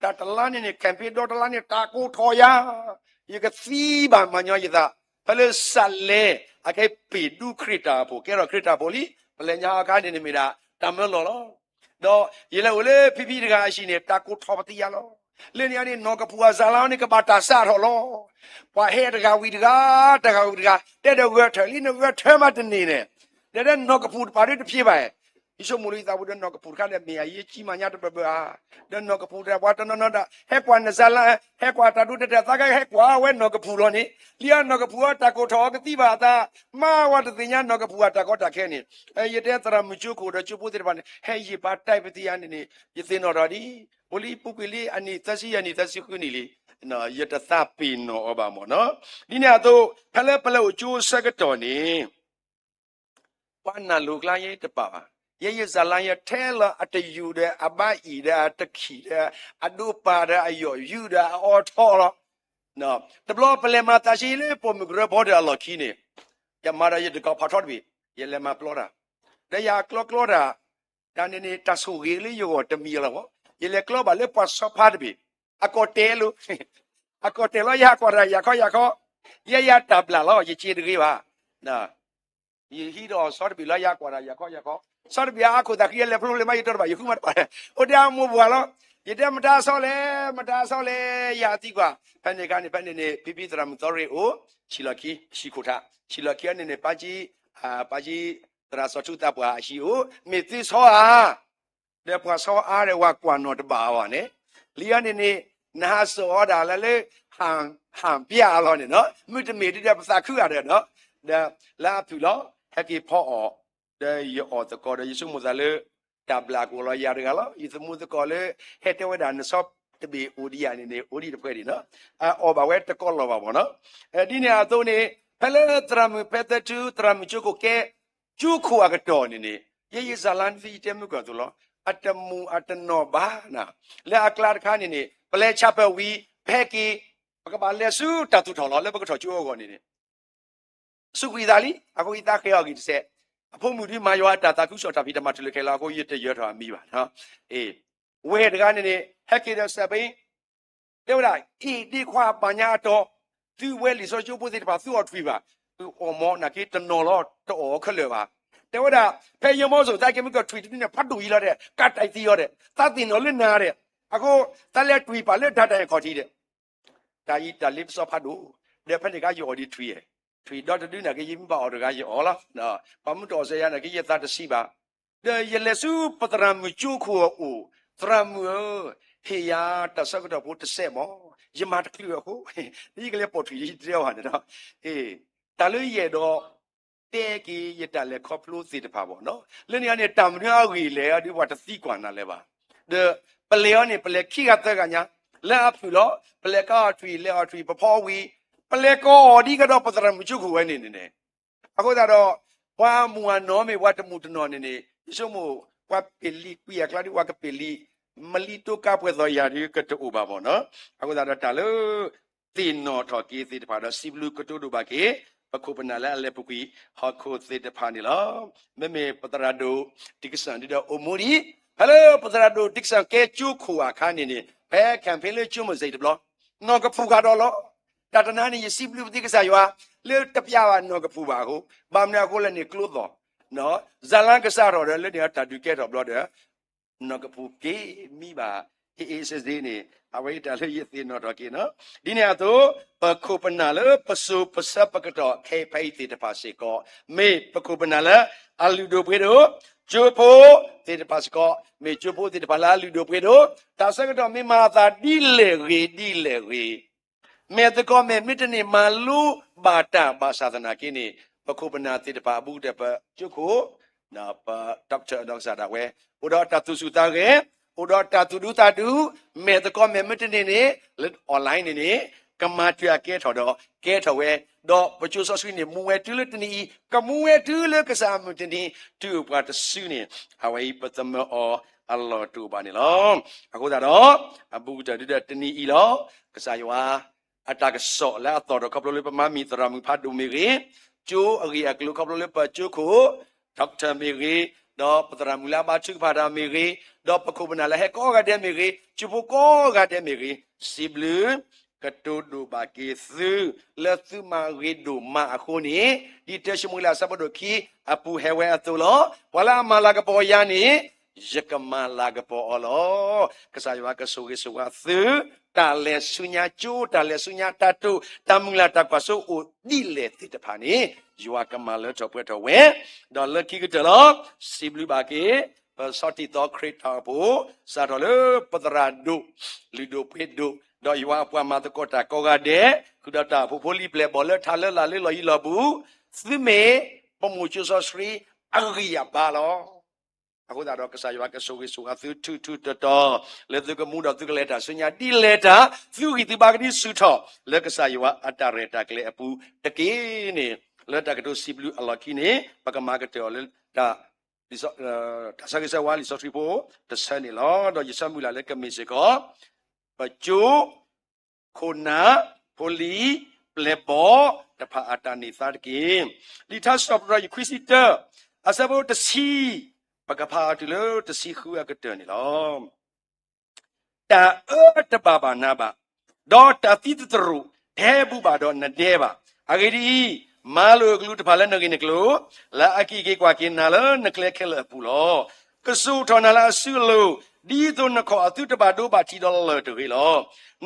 တၢ်တလါန့ၣ်န့ၣ် campaign ဒီတလါန့ၣ် တၢ်ကိးထီၣ်ယၤ, ယကသံဘၣ်မၤညီယသး, ဖဲလၢစးလဲ အကဲပ့ၤဒူခရံာ်တၢ်အိၣ်ဖှိၣ် ကဲထီၣ်ခရံာ်တၢ်အိၣ်ဖှိၣ်လံ, ပလဲၤညါအခါန့ၣ်န့ၣ်မ့ၢ်ဒၣ် တၢ်မၢလီၢ်လီၤ. ဒီးယလဲၤအိၣ်လၢဖံဖံတဂၤအဟံၣ်န့ၣ် တၢ်ကိးထီၣ်ပသံယၤလီၤ. လၢန့ၣ်န့ၣ် နီၢ်ကပူၤအစးလါန့ၣ် ကဘၣ်တၢ်စးထီၣ်လီၤ. ပှၤဟဲတဂၤဝံၤတဂၤ, တဂၤဝံၤတဂၤ, တဲဒီးဂဲၤထၢၣ်လံ နဂဲၤထၢၣ်မးတန့ၢ်န့ၣ်, တဲဒၣ်နီၢ်ကပူၤတပၤဒ်တဖျ့ဘၣ် ယဆိကမိၣ်လၢယသးပူၤဒီးနီၢ်ကပူၤတခါဒီး မ့ၢ်အယဲၢ်ကံမၤညါတဘၢဘၢဧါ, ဒီးနီၢ်ကပူၤတပၤတနီၤနီၤဒီး ဟဲကွၢ်နစးလါ, ဟဲကွၢ်တၢ်ဒိတၢ်တဲာ်သးကဟဲကွၢ်ဝဲနီၢ်ကပူၤလီၤန့ၣ်, လံအနီၢ်ကပူၤအတၢ်ကိးထီၣ်အီၤကသံဘၣ်အသး, မ့ၢ်ဝဲတသ့ၣ်ညါနီၢ်ကပူၤအတၢ်ကီတၢ်ခဲန့ၣ်, ယတဲသရၣ်မုၣ်ကၠိခိၣ်ဒီးကၠိဖိသ့ၣ်တဖၣ်န့ၣ် ဟဲယံာ်ပာ်တၢ်ပသံယၤန့ၣ်န့ၣ် ယသ့ၣ်နီၣ်ထီၣ်ဒ် အိၣ်လံပူၤကွံာ်လံအနံၣ်သၢဆံယဲၢ်နံၣ် သၢဆံဃုနံၣ်လံ, ယတသးပ့ၤနီၣ်အီၤဘၣ်မ့ၢ်နီၤ. ဒ်န့ၣ်အသိး ဖဲလၢပလဲၤအိၣ်ကၠိအဆၢကတီၢ်န့ၣ် ပှၤနၢ်လိၤကျါယဲတပာ်ဘၣ်. ယဲယစးလါယဲထဲလီၤအတယူာ်ဒီးအဘါအံၣ်ဒီးအတခံၣ်ဒီး အဒိပာ်ဒီးအယီၣ်ယူာ်ဒီးအအီထီလီၤ. တဘျီပလဲၤမၤသးဆံလၢပိာ်မုၣ်ကရၢဘီဒီးအလီၢ်ခံန့ၣ်, ယမၤဒီးယတကီၢ်ဖးထီတဘ့ၣ်, ယလဲၤမၤပျီတၢ်, တၢ်န့ၣ်န့ၣ် တၢ်ဆိၣ်ဂ့ၤလၢယဂီၢ်တမံၤလီၤမး, ယလဲၤကျီဘၣ်လၢပှၤဆီဖါတဘ့ၣ်, အကီၢ်တဲာ်လီၤ, အကီၢ်တဲာ်လီၤ ယဟးကွၢ်တၢ်ယၤခီယၤခီ, ယဲယၤတၢ်ဘျၣ်လီၤ ယစ့တဂ့ၤဘၣ် ယဟံးဒီးအီၤဆီတဘ့ၣ်လီၤ ယဟးကွၢ်တၢ်ယၤခီယၤခီ, ဆီတဘ့ၣ်အါခိၣ်သးခံ ယလဲၤဖျိဖျိမး ယတီတဘၣ် ယဃုမးတဘၣ်, အိၣ်ဒၣ်အမိၢ်ပှၢ်လီၤ. ယတဲမတၤဆီလဲၣ် မတၤဆီလဲၣ် ယဟးသံကွၢ်, ဖဲန့ၣ်အခါန့ၣ် ဖဲန့ၣ်န့ၣ် ဖံဖံသရၣ်မုၣ်သီရ့ၣ်အိၣ်, ဆံးလီၢ်ခံ ဆံးခိၣ်ထး, ဆံးလီၢ်ခံအန့ၣ်န့ၣ် ပၢ်ကံ, ပၢ်ကံ သရၣ်စီၤထူသးပှၢ်အဟံၣ်အိၣ် မ့ၢ်သုဆီဧါ ဒီးပှၤဆီအါဒီးဝဲကွၢ်နီၣ်တဘၣ်အီၤန့ၣ်, လံအန့ၣ်န့ၣ်, နဟးစိာ်အီၤဒၣ်လၢလၢ, ဟၣ်ပျၢ်အလီၢ်န့ၣ်နီၤ, မုၢ်တမ့ၢ်ဒ်ဒီးပသးခုဂၤဒီးနီၤ, ဒီးလၢအဖုၣ်လီၤ, ဟဲက့ၤဖီအီၣ်, ဒီးယအီၣ်သကိးဒီးယဆိကမိၣ်သးလၢ, တၢ်ဘျၣ်ကအိၣ်လီၤယၤတဂၤလီၤ, ယသမူသကိးလၢ, ဟဲတဲဝဲဒၣ်နဆီတဘ့ၣ်အိၣ်ဒံးယၤန့ၣ်န့ၣ် အိၣ်ဒံးတဖှဲဒံးနီၤ, အအီၣ်ဘၣ်ဝဲတကိးလီၤဘၣ်မ့ၢ်နီၤ, ဒ်န့ၣ်အသိးန့ၣ်, ဖဲလၢသရၣ်မုၣ်ဖဲသထူ သရၣ်မုၣ်ကၠိခိၣ်ကဲ ကၠိခိၣ်အကတီၢ်န့ၣ်န့ၣ်, ယဲယစးလါန့ၣ်သ့ယတဲမုၢ်ကီၢ်သိးလီၤ, အတမူၤအတနီၣ်ဘၣ်နၤ, လၢအကျါတခါန့ၣ်န့ၣ် ပလဲၤဆၣ်ပၢၢ်ဝံၤ, ပဟဲက့ၤ, ပကဘၣ်လဲၤဆူတၢ်သူၣ်ထီၣ်လီၤ လၢပကထီၣ်ကၠိအဂီၢ်န့ၣ်န့ၣ်, စူးကွံာ်သးလံ, အဃိယသးဃဲၤအီၤဂ့ၤတစဲး, အဖိမုၣ်ဒုးမၤယွၤအတၢ်သးခုကစီၣ်တၢ်ဖံးတၢ်မၤတုၤလၢခဲလၢာ် အဃိယတယၢၤထီၣ်အမံၤဘၣ်, ဝဲၢ်တဂၤန့ၣ်န့ၣ် ဟဲက့ၤဒီးစဲးဘ့ တဲဝဲဒၣ် အ့ၣ်ဒ့ခွါဘၣ်ညါအတီၤ, သုဝဲလံာ်စီဆှံကၠိဖိသ့ၣ်တဖၣ် သုအီၣ်ထွံၣ်ဘၣ်, အီၣ်မ့ၢ်နာ်က့တနီၤလီၤ တအီၣ်ခဲလၢာ်ဘၣ်, တဲဝဲဒၣ် ဖဲယမီၢ်စိၤသးကဲမုၢ်ကီၢ်ထွံၣ်တဒုန့ၣ် ဖးဒိၣ်အံၤလီၤဒီး ကးတံာ်သံအီၤဒီး သးသ့ၣ်နီၣ်လၢနၤဒီး, အဃိ သးလဲၤထွံၣ်ပာ်လၢတၢ်တၢ်အံၤခီၣ်ထံးဒီး တၢ်အံၤတၢ်လ့ပစီဖးဒိၣ်, ဒီးဖဲန့ၣ်အခါယအီၣ်ဒံးထွံၣ်, ထွံၣ်ဒီတဒုနာ်က့ ယမ့ၢ်ဘၣ်အီၣ်တဂၤယအီၣ်လီၤ, ပှၤမ့ၢ်တအီၣ်စၢၤယၤနာ်က့ ယသးတဆံးဘၣ်, ဒီးယလဲၤဆူပသရၣ်မုၣ်ကၠိခိၣ်အအိၣ်, သရၣ်မုၣ်ဧၢ, ဟ့ၣ်ယၤတၢ်ဆၢကတီၢ်ဖိတစဲးမး, ယမၤတချုးအဃိ, ယကလဲၤပိာ်ထွံၣ်ယတဲအီၤန့ၣ်ဒီး, တၢ်လၢယအဲၣ်ဒိး တဲက့ၤယတၢ်လဲၤခီဖျိသ့ၣ်တဖၣ်ဘၣ်နီၤ, လၢန့ၣ်အန့ၣ် တၢ်မနုၤအဂ့ၢ်လဲၣ်ဒ်ပှၤတသံကွၢ်နၤလၢၤဘၣ်, ဒီးပလဲၤအီၤန့ၣ် ပလဲၤခံဂၤသၢဂၤညါ, လၢအဖုၣ်လီၤ, ပလဲၤကါအီၣ်ထွံၣ် လဲၤအီၣ်ထွံၣ် ပဖီဝံၤ, ပလဲၤကိးအီၤဒ်ကဒီးပသရၣ်မုၣ်ကၠိခိၣ်ဝဲန့ၣ်န့ၣ်, အဃိသတးဒီး ပှၤမုၢ်အနီၢ်မ့ၢ်ပှၤတမုၢ်တနီၢ်န့ၣ်န့ၣ် ယဆိကမိၣ် ပှၤပ့ၢ်လံာ်ကွံာ်အကျါဒ်ပှၤကပ့ၢ်လံာ်, မလံတိကါပှဲၤသိးယၤဒ်ကတအိၣ်ဘၣ်မ့ၢ်နီၤ, အဃိသတးဒီးတၢ်လၢ သ့ၣ်နီၣ်ထီၣ်က့ၤသ့ၣ်တဖၣ်ဒီးစံးဘျုးကတိၤဒိၣ်ဘၣ်က့ၤ ပခိၣ်ပနၢ်လၢအလဲၤပူၤကွံာ်ဟီၣ်ခိၣ်သ့ၣ်တဖၣ်န့ၣ်လီၤ. မ့မ့ၢ်ပသရၣ်ဒိၣ် Dickson ဒ်ဒီးအိၣ်မူဒံး, ဖဲလၢပသရၣ်ဒိၣ် Dickson ကဲကၠိခိၣ်အခါန့ၣ်န့ၣ် ဖဲ campaign လၢကၠိမုၢ်စ့ၣ်တဘျီ, နီၢ်ကဖူၣ်ဃာ်ဒီးလီၤ. တၢ်တနၤန့ၣ် ယစံးဘျုးပသံကစၢ်ယွၤ လၢတပျၢ်ဘၣ်နီၢ်ကဖူၣ်ဘၣ်အဃိ, ဘၣ်မနုၤအဃိလဲၣ်န့ၣ် ကျိသီၣ် စၤလါကစးထီၣ်ဒီးလၢန့ၣ်တၢ်ဒုးကဲထီၣ်ဘျီဒီး နီၢ်ကဖူၣ်က့ၤမံဘၣ် ဟ့ၣ်အ့ၣ်စ့ၣ်စ့ၣ်န့ၣ် အဝဲအံၤတၢ်လၢယသ့ၣ်နီၣ်ထီၣ်က့ၤနီၤ. ဒ်န့ၣ်အသိး ပခိၣ်ပနၢ်လၢပစိၤပဆၢပကတီၢ်ခဲအံၤဖဲအံၤသ့ၣ်တဖၣ်စ့ၢ်ကီး မ့ၢ်ပခိၣ်ပနၢ်လၢအလုၢ်ဒိၣ်ပှ့ၤဒိၣ်, ကၠိဖိသ့ၣ်တဖၣ်စ့ၢ်ကီး မ့ၢ်ကၠိဖိသ့ၣ်တဖၣ်လၢအလုၢ်ဒိၣ်ပှ့ၤဒိၣ်, တၢ်ဆၢကတီၢ်မ့ၢ်မၤအသးဒ်လဲၣ်ဂ့ၤဒ်လဲၣ်ဂ့ၤ မဲာ်သကိးမဲာ်မ့တန့ၢ်မၤလိဘၣ်တၢ်ဘၣ်ဆၣ်သနာ်က့န့ၣ် ပခိၣ်ပနၢ်သ့ၣ်တဖၣ်အဘူးကတၢၢ်ပကၠိခိၣ်, ပ doctor ဒီးကစၢ်ဒၣ်ဝဲ အိၣ်ဒီးတၢ်သူၣ်ဆူၣ်သးဂဲၤ, အိၣ်ဒီးတၢ်သူၣ်ဒူသးဒူ, မဲာ်သကိးမဲာ်မ့တန့ၢ်န့ၣ် လၢ online န့ၣ်န့ၣ် ကမၤတၢ်အကဲထီၣ်ဒီးကဲထီၣ်ဝဲ, ဒီးပကၠိစီဆှံန့ၣ် မူဝဲတုၤလၢတနံၤအံၤ ကမူဝဲတုၤလၢကစၢ်အမုၢ်တနံၤ တုၤပှၤတစုန့ၣ် အဝဲအံၤပသမၢအီၤ အလီၢ်တအိၣ်ဘၣ်န့ၣ်လီၤ. အဃိသတးဒီး အဘူးကတၢၢ်ဒုဒီးတနံၤအံၤလီၤ. ကစၢ်ယွၤ အတၢ်ကစီၣ်လၢအသီၣ်ထီၣ်ခီဖျိလၢပမၤမံၤသရၣ်မုၣ်ဖးဒိၣ်မ့ၢ်ဂ့ၤ, ကၠိအဂ့ၢ်အကျိၤခီဖျိလၢပကၠိခိၣ် doctor မ့ၢ်ဂ့ၤ, ဒီးပသရၣ်မုၣ်လၢအဘါထုကဖၣ်တၢ်မ့ၢ်ဂ့ၤ, ဒီးပခိၣ်ပနၢ်လၢဟဲကိးဂၤဒဲးမ့ၢ်ဂ့ၤ, ကၠိဖိကိးဂၤဒဲးမ့ၢ်ဂ့ၤ, စံးဘျုး ကတိၤဒိၣ်ဘၣ်က့ၤသု လၢသုမၤဂ့ၤဒိၣ်မးအဃိန့ၣ်, ဒ်တၢၡမူၤအ့လးအဆၢဖိဒိၣ်ခံအပူၤဟဲဝဲအသိးလီၤ. ပှၤလၢအမၤလၤကပီၤယၤန့ၣ် ယကမၤလၤကပီၤအီၤလီၤ. ကစၢ်ယွၤကဆိၣ်ဂ့ၤဆိၣ်ဝါသု, တၢ်လဲၤဆူညါကၠိ, တၢ်လဲၤဆူညါတၢ်တိာ်, တၢ်မုၢ်လၢ်တၢ်ကွၢ်စိအိၣ်ဒ်လဲၣ်သ့ၣ်တဖၣ်န့ၣ်, ယွၤကမၤလၢထီၣ်ပှဲၤထီၣ်ဝဲ, ဒီးလၢခံကတၢၢ်လီၤ. စံးဘျုးဘၣ်က့ၤ ပဆီတံၣ်သီခရံာ်တၢ်အိၣ်ဖှိၣ် စးထီၣ်လၢပသရၣ်ဒိၣ်, လုၢ်ဒိၣ်ပှ့ၤဒိၣ်, ဒီးယွၤအပှၤမၤသကိးတၢ်ကိးဂၤဒဲး, ဃုာ်ဒီးတၢ်အိၣ်ဖှိၣ်ဖိလံၤပျဲၢ်ဘီၣ်လၢထးလၢလာ်လၢလီၢ်ယံၤလီၢ်ဘူး, သုမ့ၢ်ပမိၢ်ကၠိစီဆှံအဂံၢ်အဘါလီၤ. အဃိသတးဒီးကစၢ်ယွၤကဆိၣ်ဂ့ၤဆိၣ်ဝါသုထူထူတီတီ, လၢသုကမူဒီးသုကလဲၤတၢ်ဆူညါဒ်လဲၣ်တၢ်, သုဂံၢ်သုဘါကဒုးဆူၣ်ထီၣ် လၢကစၢ်ယွၤအတၢ်ရဲၣ်တၢ်ကျဲၤအပူၤတက့ၢ်န့ၣ်, လၢတၢ်ကတိၤစံးဘျုးအလီၢ်ခံန့ၣ် ပကမၤကတၢၢ်အီၤလၢ တၢ်ဆၢဂ့ၤဆၢဝါလံာ်စီဆှံဖိတဆၢန့ၣ်လီၤ. ဒီးယဆၢမုၢ်လၢ်လၢကမ့ၢ်စ့ၢ်ကီး ပကၠိ, ခိၣ်နၢ်, ဖိလံၤ, ပျဲၢ်ဘီၣ်တဖၣ်အတၢ်န့ၢ်သါတက့ၢ်. လံာ်ထါစံးထီၣ်ပတြၢၤ ယခွံဆံတၢ, အဆၢဖိတဆံ, ပကဖးအီၤတုၤလၢတဆံဃုအကတၢၢ်န့ၣ်လီၤ. တၢ်အၢတဘၣ်ဘၣ်နၤဘၣ်, ဒီးတၢ်သံသတြိာ်တဟဲဘူးဘၣ်ဒီးနဒဲဘၣ်. အဂ့ၢ်ဒ်အံၤ, မၤလိာ်အကလူးတဖၣ်လၢနဂ့ၢ်နကျိၤ, လၢအက့ၤက့ၤကွၢ်က့ၤနၤလၢနကျဲခဲလၢာ်အပူၤလီၤ. ကစိာ်ထီၣ်နၤလၢအစုအလိၤ, ဒ်သိးနခီၣ်အသုတဘၣ်ဒိဘၣ်ထံးဒီးလၢၢ်တဂ့ၤလီၤ.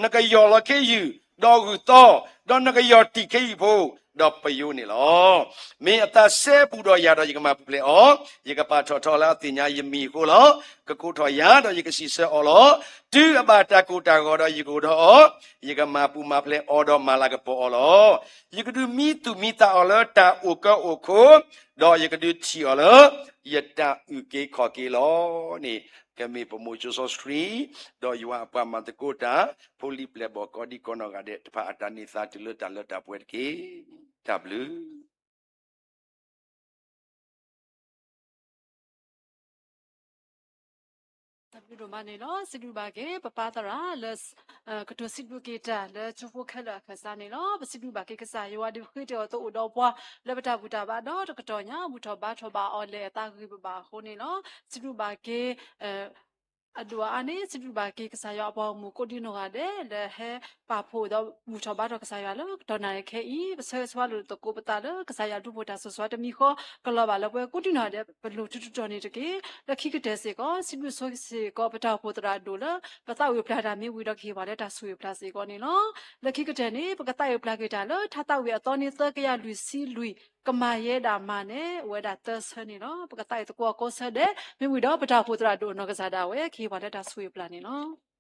နကယီၢ်လီၤခ့ယုၢ်, ဒီးဂုၢ်သီ, ဒီးနကယီၢ်တံၢ်ခ့ယုၢ်ဖိ, ဒီးပယိာ်န့ၣ်လီၤ. မ့ၢ်အသးစဲဘူးဒီးယၤဒီးယကမၤပူၤဖျဲးအီၤ, ယကပာ်ထီၣ်ထီလၢအသ့ၣ်ညါယမံၤအဃိလီၤ. ကကိးထီၣ်ယၤဒီးယကစံးဆၢအီၤလီၤ. တုၤအဘၣ်တၢ်ကိၢ်တၢ်ဂီၤဒီးယကအိၣ်ဒီးအီၤ, ယကမၤပူၤမၤဖျဲးအီၤဒီးမၤလၤကပီၤအီၤလီၤ. ယကဒုးမံသူၣ်မံသးအီၤလၢတၢ်အိၣ်ကၢအိၣ်ခိၣ်, ဒီးယကဒုးထံၣ်အီၤလၢယတၢ်အုၣ်က့ၤခီၣ်က့ၤလီၤန့ၣ်, ကမ့ၢ်ပမိၢ်ကၠိစီဆှံ, ဒီးယွၤအပှၤမၤသကိးတၢ်, ဖိလံၤပျဲၢ်ဘီၣ်ကိးဒံကိးနီၢ်ဂၤဒဲးတဖၣ်အတၢ်န့ၢ်သါတုၤလၢတၢ်လၢတၢ်ပှဲၤတက့ၢ်. တၢ်ဘျုး တၢ်ဘျုးဒိၣ်မးန့ၣ်လီၤ. စံးဘျုးဘၣ်က့ၤ ပပၢ်သရၣ်လၢ ကတိၤစံးဘျုးက့ၤတၢ်လၢကၠိဖိခဲလၢာ်အခၢၣ်စးန့ၣ်လီၤ. ပစံးဘျုးဘၣ်က့ၤကစၢ်ယွၤဒ်ဃ့တၢ်အီၤသအိၣ်ဒီးပှၤ လၢပတၢ်ဘူၣ်တၢ်ဘါဒီးတကတီၢ်ညါ ဘူၣ်ထီၣ်ဘါထီၣ်ဘၣ်အီၤလဲၤအသးဂ့ၤဘၣ်ဘၣ်အဃိန့ၣ်လီၤ. စံးဘျုးဘၣ်က့ၤ အဒိၣ်အါန့ၣ် စံးဘျုးဘၣ်က့ၤကစၢ်ယွၤအပှၤဂီၢ်မုၢ်ကိးဒံနီၢ်ဂၤဒဲး လၢဟဲပာ်ဖှိၣ်ဒီးဘူၣ်ထီၣ်ဘါထီၣ်ကစၢ်ယွၤလၢကတီၢ်နၣ်ရံၣ်ခဲအံၤ ပဆၢဂ့ၤဆၢဝါလိာ်သကိးပသးလၢကစၢ်ယွၤအဘျုးအဖှိၣ်တၢ်စိၤဆှါတမံၤဃီ ကလီၤဘၣ်လၢပှၤကိးဒံနီၢ်ဂၤဒဲး ပလိၤထူးထူးတီၤန့ၣ်တက့ၢ်. လၢခံကတၢၢ်စ့ၢ်ကီး စံးဘျုးဆိစ့ၢ်ကီး ပတၢ်အိၣ်ဖှိၣ်သရၣ်ဒိၣ်လၢ ပသးဝံၣ်ပျၢ်တၢ်မ့ၢ်ဝံၤဒီးကဟ့ၣ်ပှၤလၢတၢ်ဆိၣ်ဂ့ၤပျၢ်စ့ၢ်ကီးန့ၣ်လီၤ. လၢခံကတၢၢ်န့ၣ် ပကသးဝံၣ်ပျၢ်က့ၤတၢ်လၢ ထါသးဝံၣ်အသီန့ၣ် သၢကယၤလွံၢ်ဆံလွံၢ် ကမၤယဲဒၣ်မၤန့ၣ် အိၣ်ဝဲဒၣ်သၢဆၢန့ၣ်လီၤ. ပကသးဝံၣ်သကိးအကိးဆၢဒဲး မ့ၢ်ဝံၤဒီးပတၢ်အိၣ်ဖှိၣ်သရၣ်ဒိၣ်အနီၢ်ကစၢ်ဒၣ်ဝဲ ကဟ့ၣ်ပှၤလၢတၢ်ဆိၣ်ဂ့ၤပျၢ်န့ၣ်လီၤ.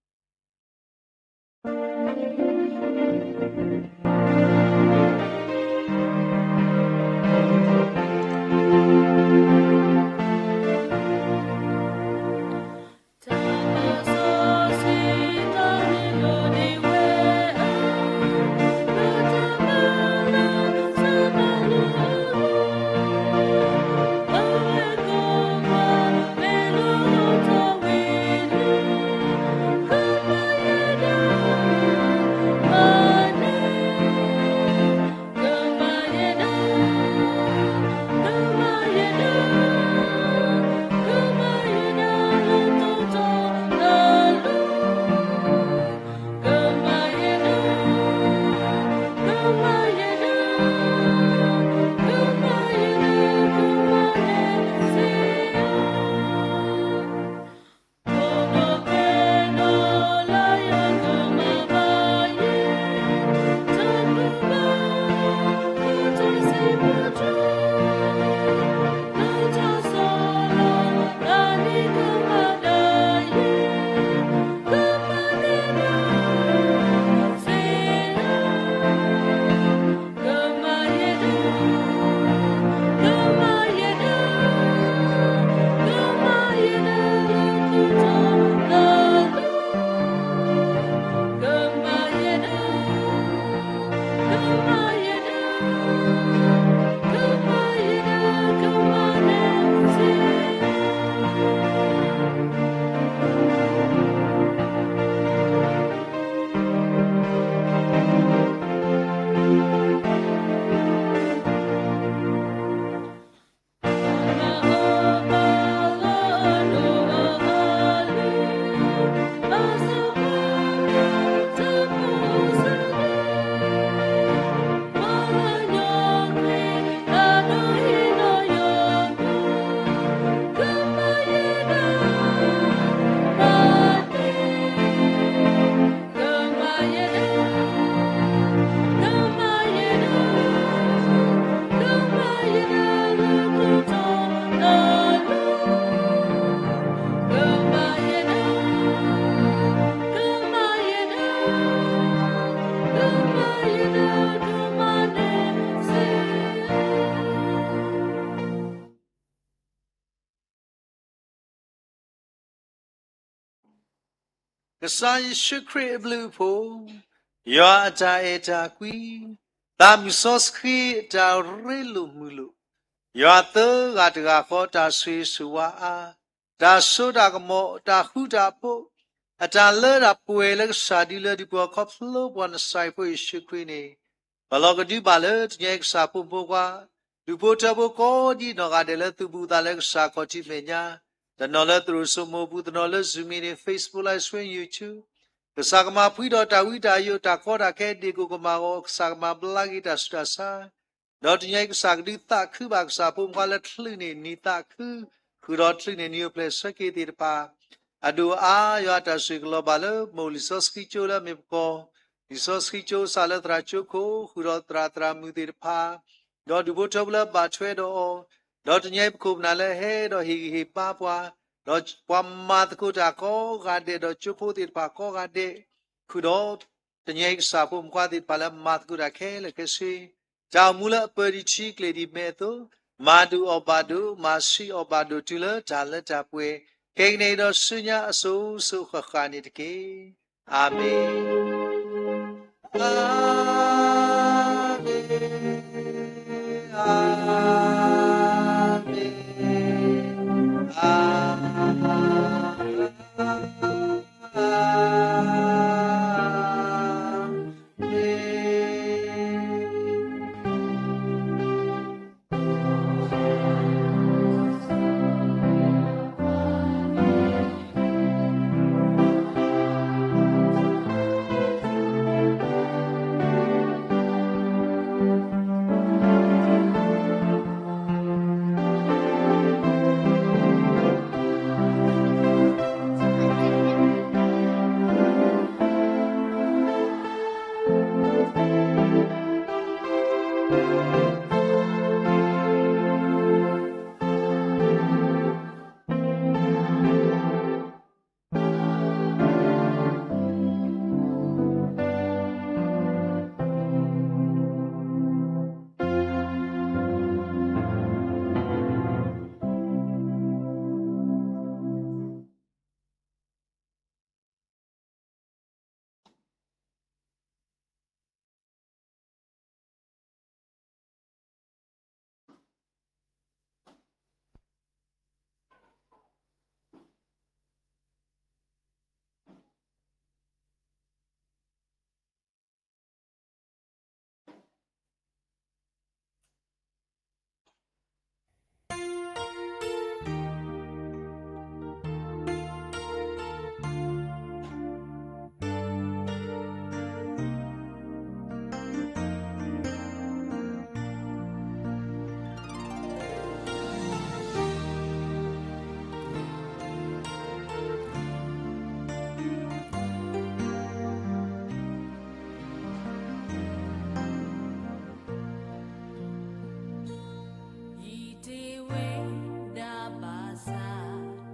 ကစၢ်ယ့ၣ်ၡူးခရံာ်အဘျုးအဖှိၣ်, ယွၤအတၢ်အဲၣ်တၢ်ကွံ, သးမုၢ်စီဆှံအတၢ်ရ့လိာ်မုာ်လိာ်, ယွၤသၢဂၤတဂၤဃီတၢ်ဆိၣ်ဂ့ၤဆိၣ်ဝါအါ, တၢ်စိတၢ်ကမီၤ, တၢ်ဃူတၢ်ဖိး, အတၢ်လၢတၢ်ပှဲၤလၢကစၢ်ဒုးလၢဒုးပှၤခီဖျိပှၤနစၤဖိယ့ၣ်ၡူးခရံာ်န့ၣ်, ပလီၢ်ကဒုဘၣ်လၢတညါအံၤကစၢ်ဖိမုၣ်ဖိခွါ, ဒူၣ်ဖိထၢဖိကိးဒံနီၢ်ဂၤဒဲးလၢသုဘူးသးလၢကစၢ်ခီၣ်ထံးမဲာ်ညါ, တနီၤလၢသရိာ်စိမိၤပူၤ, တနီၤလၢ Zoom meeting, Facebook Live Stream, YouTube, ကစၢ်ကမၤဖှံဒီးတၢ်ဝံတၢ်ယိး တၢ်ကီတၢ်ခဲ ဒ့ၣ်ကိၣ်ကမၣ်အဂီၢ် ကစၢ်ကမၤဘျါက့ၤတၢ်ဆူးတၢ်ဆါ, ဒီးတညါအံၤကစၢ်ကဒုးသးခုဘၣ်ကစၢ်ဖိမုၣ်ဖိခွါလၢချုးန့ၢ် နံၣ်သးခု, ဃုာ်ဒီးချုးန့ၢ်နံၣ်အိၣ်ဖျဲၣ်ဆၢက့ၤသ့ၣ်တဖၣ်, အဒိၣ်အါယွၤအတၢ်ဆိၣ်ဂ့ၤကလီၤဘၣ်လၢမိၢ်လံာ်စီဆှံကၠိလၢအမ့ၢ်ပကီၢ်, လံာ်စီဆှံကၠိကစၢ်လၢသရၣ်ကၠိခိၣ်, ဃုာ်ဒီးသရၣ်သရၣ်မုၣ်သ့ၣ်တဖၣ်, ဒီးဒူၣ်ဖိထၢဖိလၢအဘၣ်ထွဲဒီးအီၤ, ဒီးတညါအံၤပခိၣ်ပနၢ်လၢဟဲဒီးဟ့ၣ်ဂံၢ်ဟ့ၣ်ဘါပှၤ, ဒီးပှၤမၤသကိးတၢ်ကိးဂၤဒဲး ဒီးကၠိဖိသ့ၣ်တဖၣ်ကိးဂၤဒဲး, ဃုာ်ဒီး တညါအံၤကစၢ်ဖိမုၣ်ဖိခွါသ့ၣ်တဖၣ်လၢမၤသကိးတၢ်ခဲလၢာ်ခဲဆ့, တၢ်အိၣ်မူလၢအပၢၢ်ဒံးထံကျဲၢ်ဒံးမဲာ်အသိး, မၤဒိၣ်အီၣ်ဘၣ်ဒိၣ်, မၤဆံးအီၣ်ဘၣ်ဒိၣ်တုၤလၢတၢ်လၢတၢ်ပှဲၤ, ခဲကနံၣ်အံၤဒီးဆူညါအစိၤစိၤဃၣ်ဃၣ်န့ၣ်တက့ၢ်. အၤမ့ၣ်. အၤမ့ၣ်, အၤမ့ၣ်, အ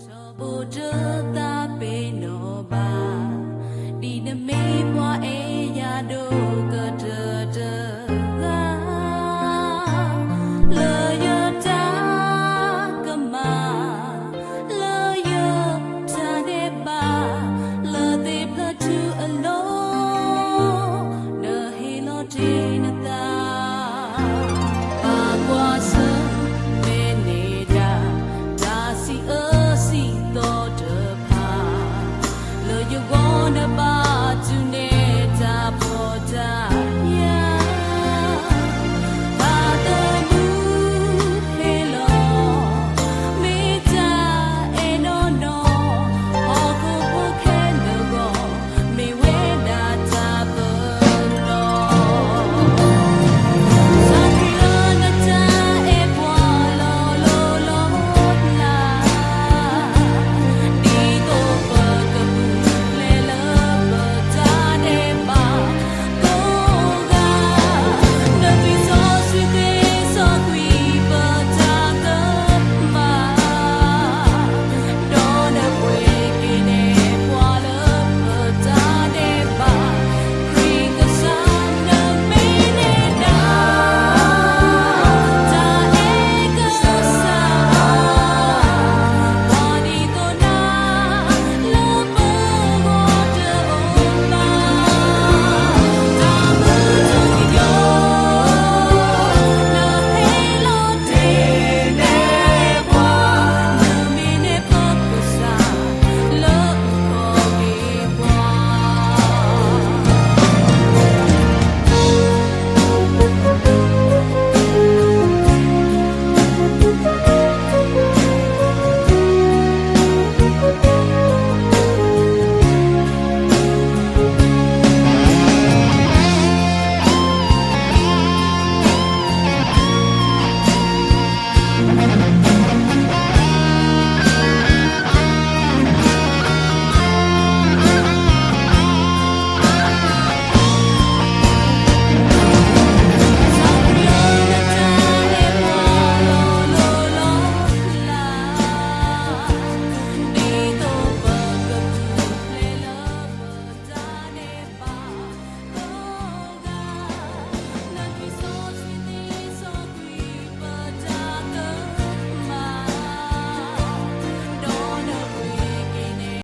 ၤမ့ၣ်.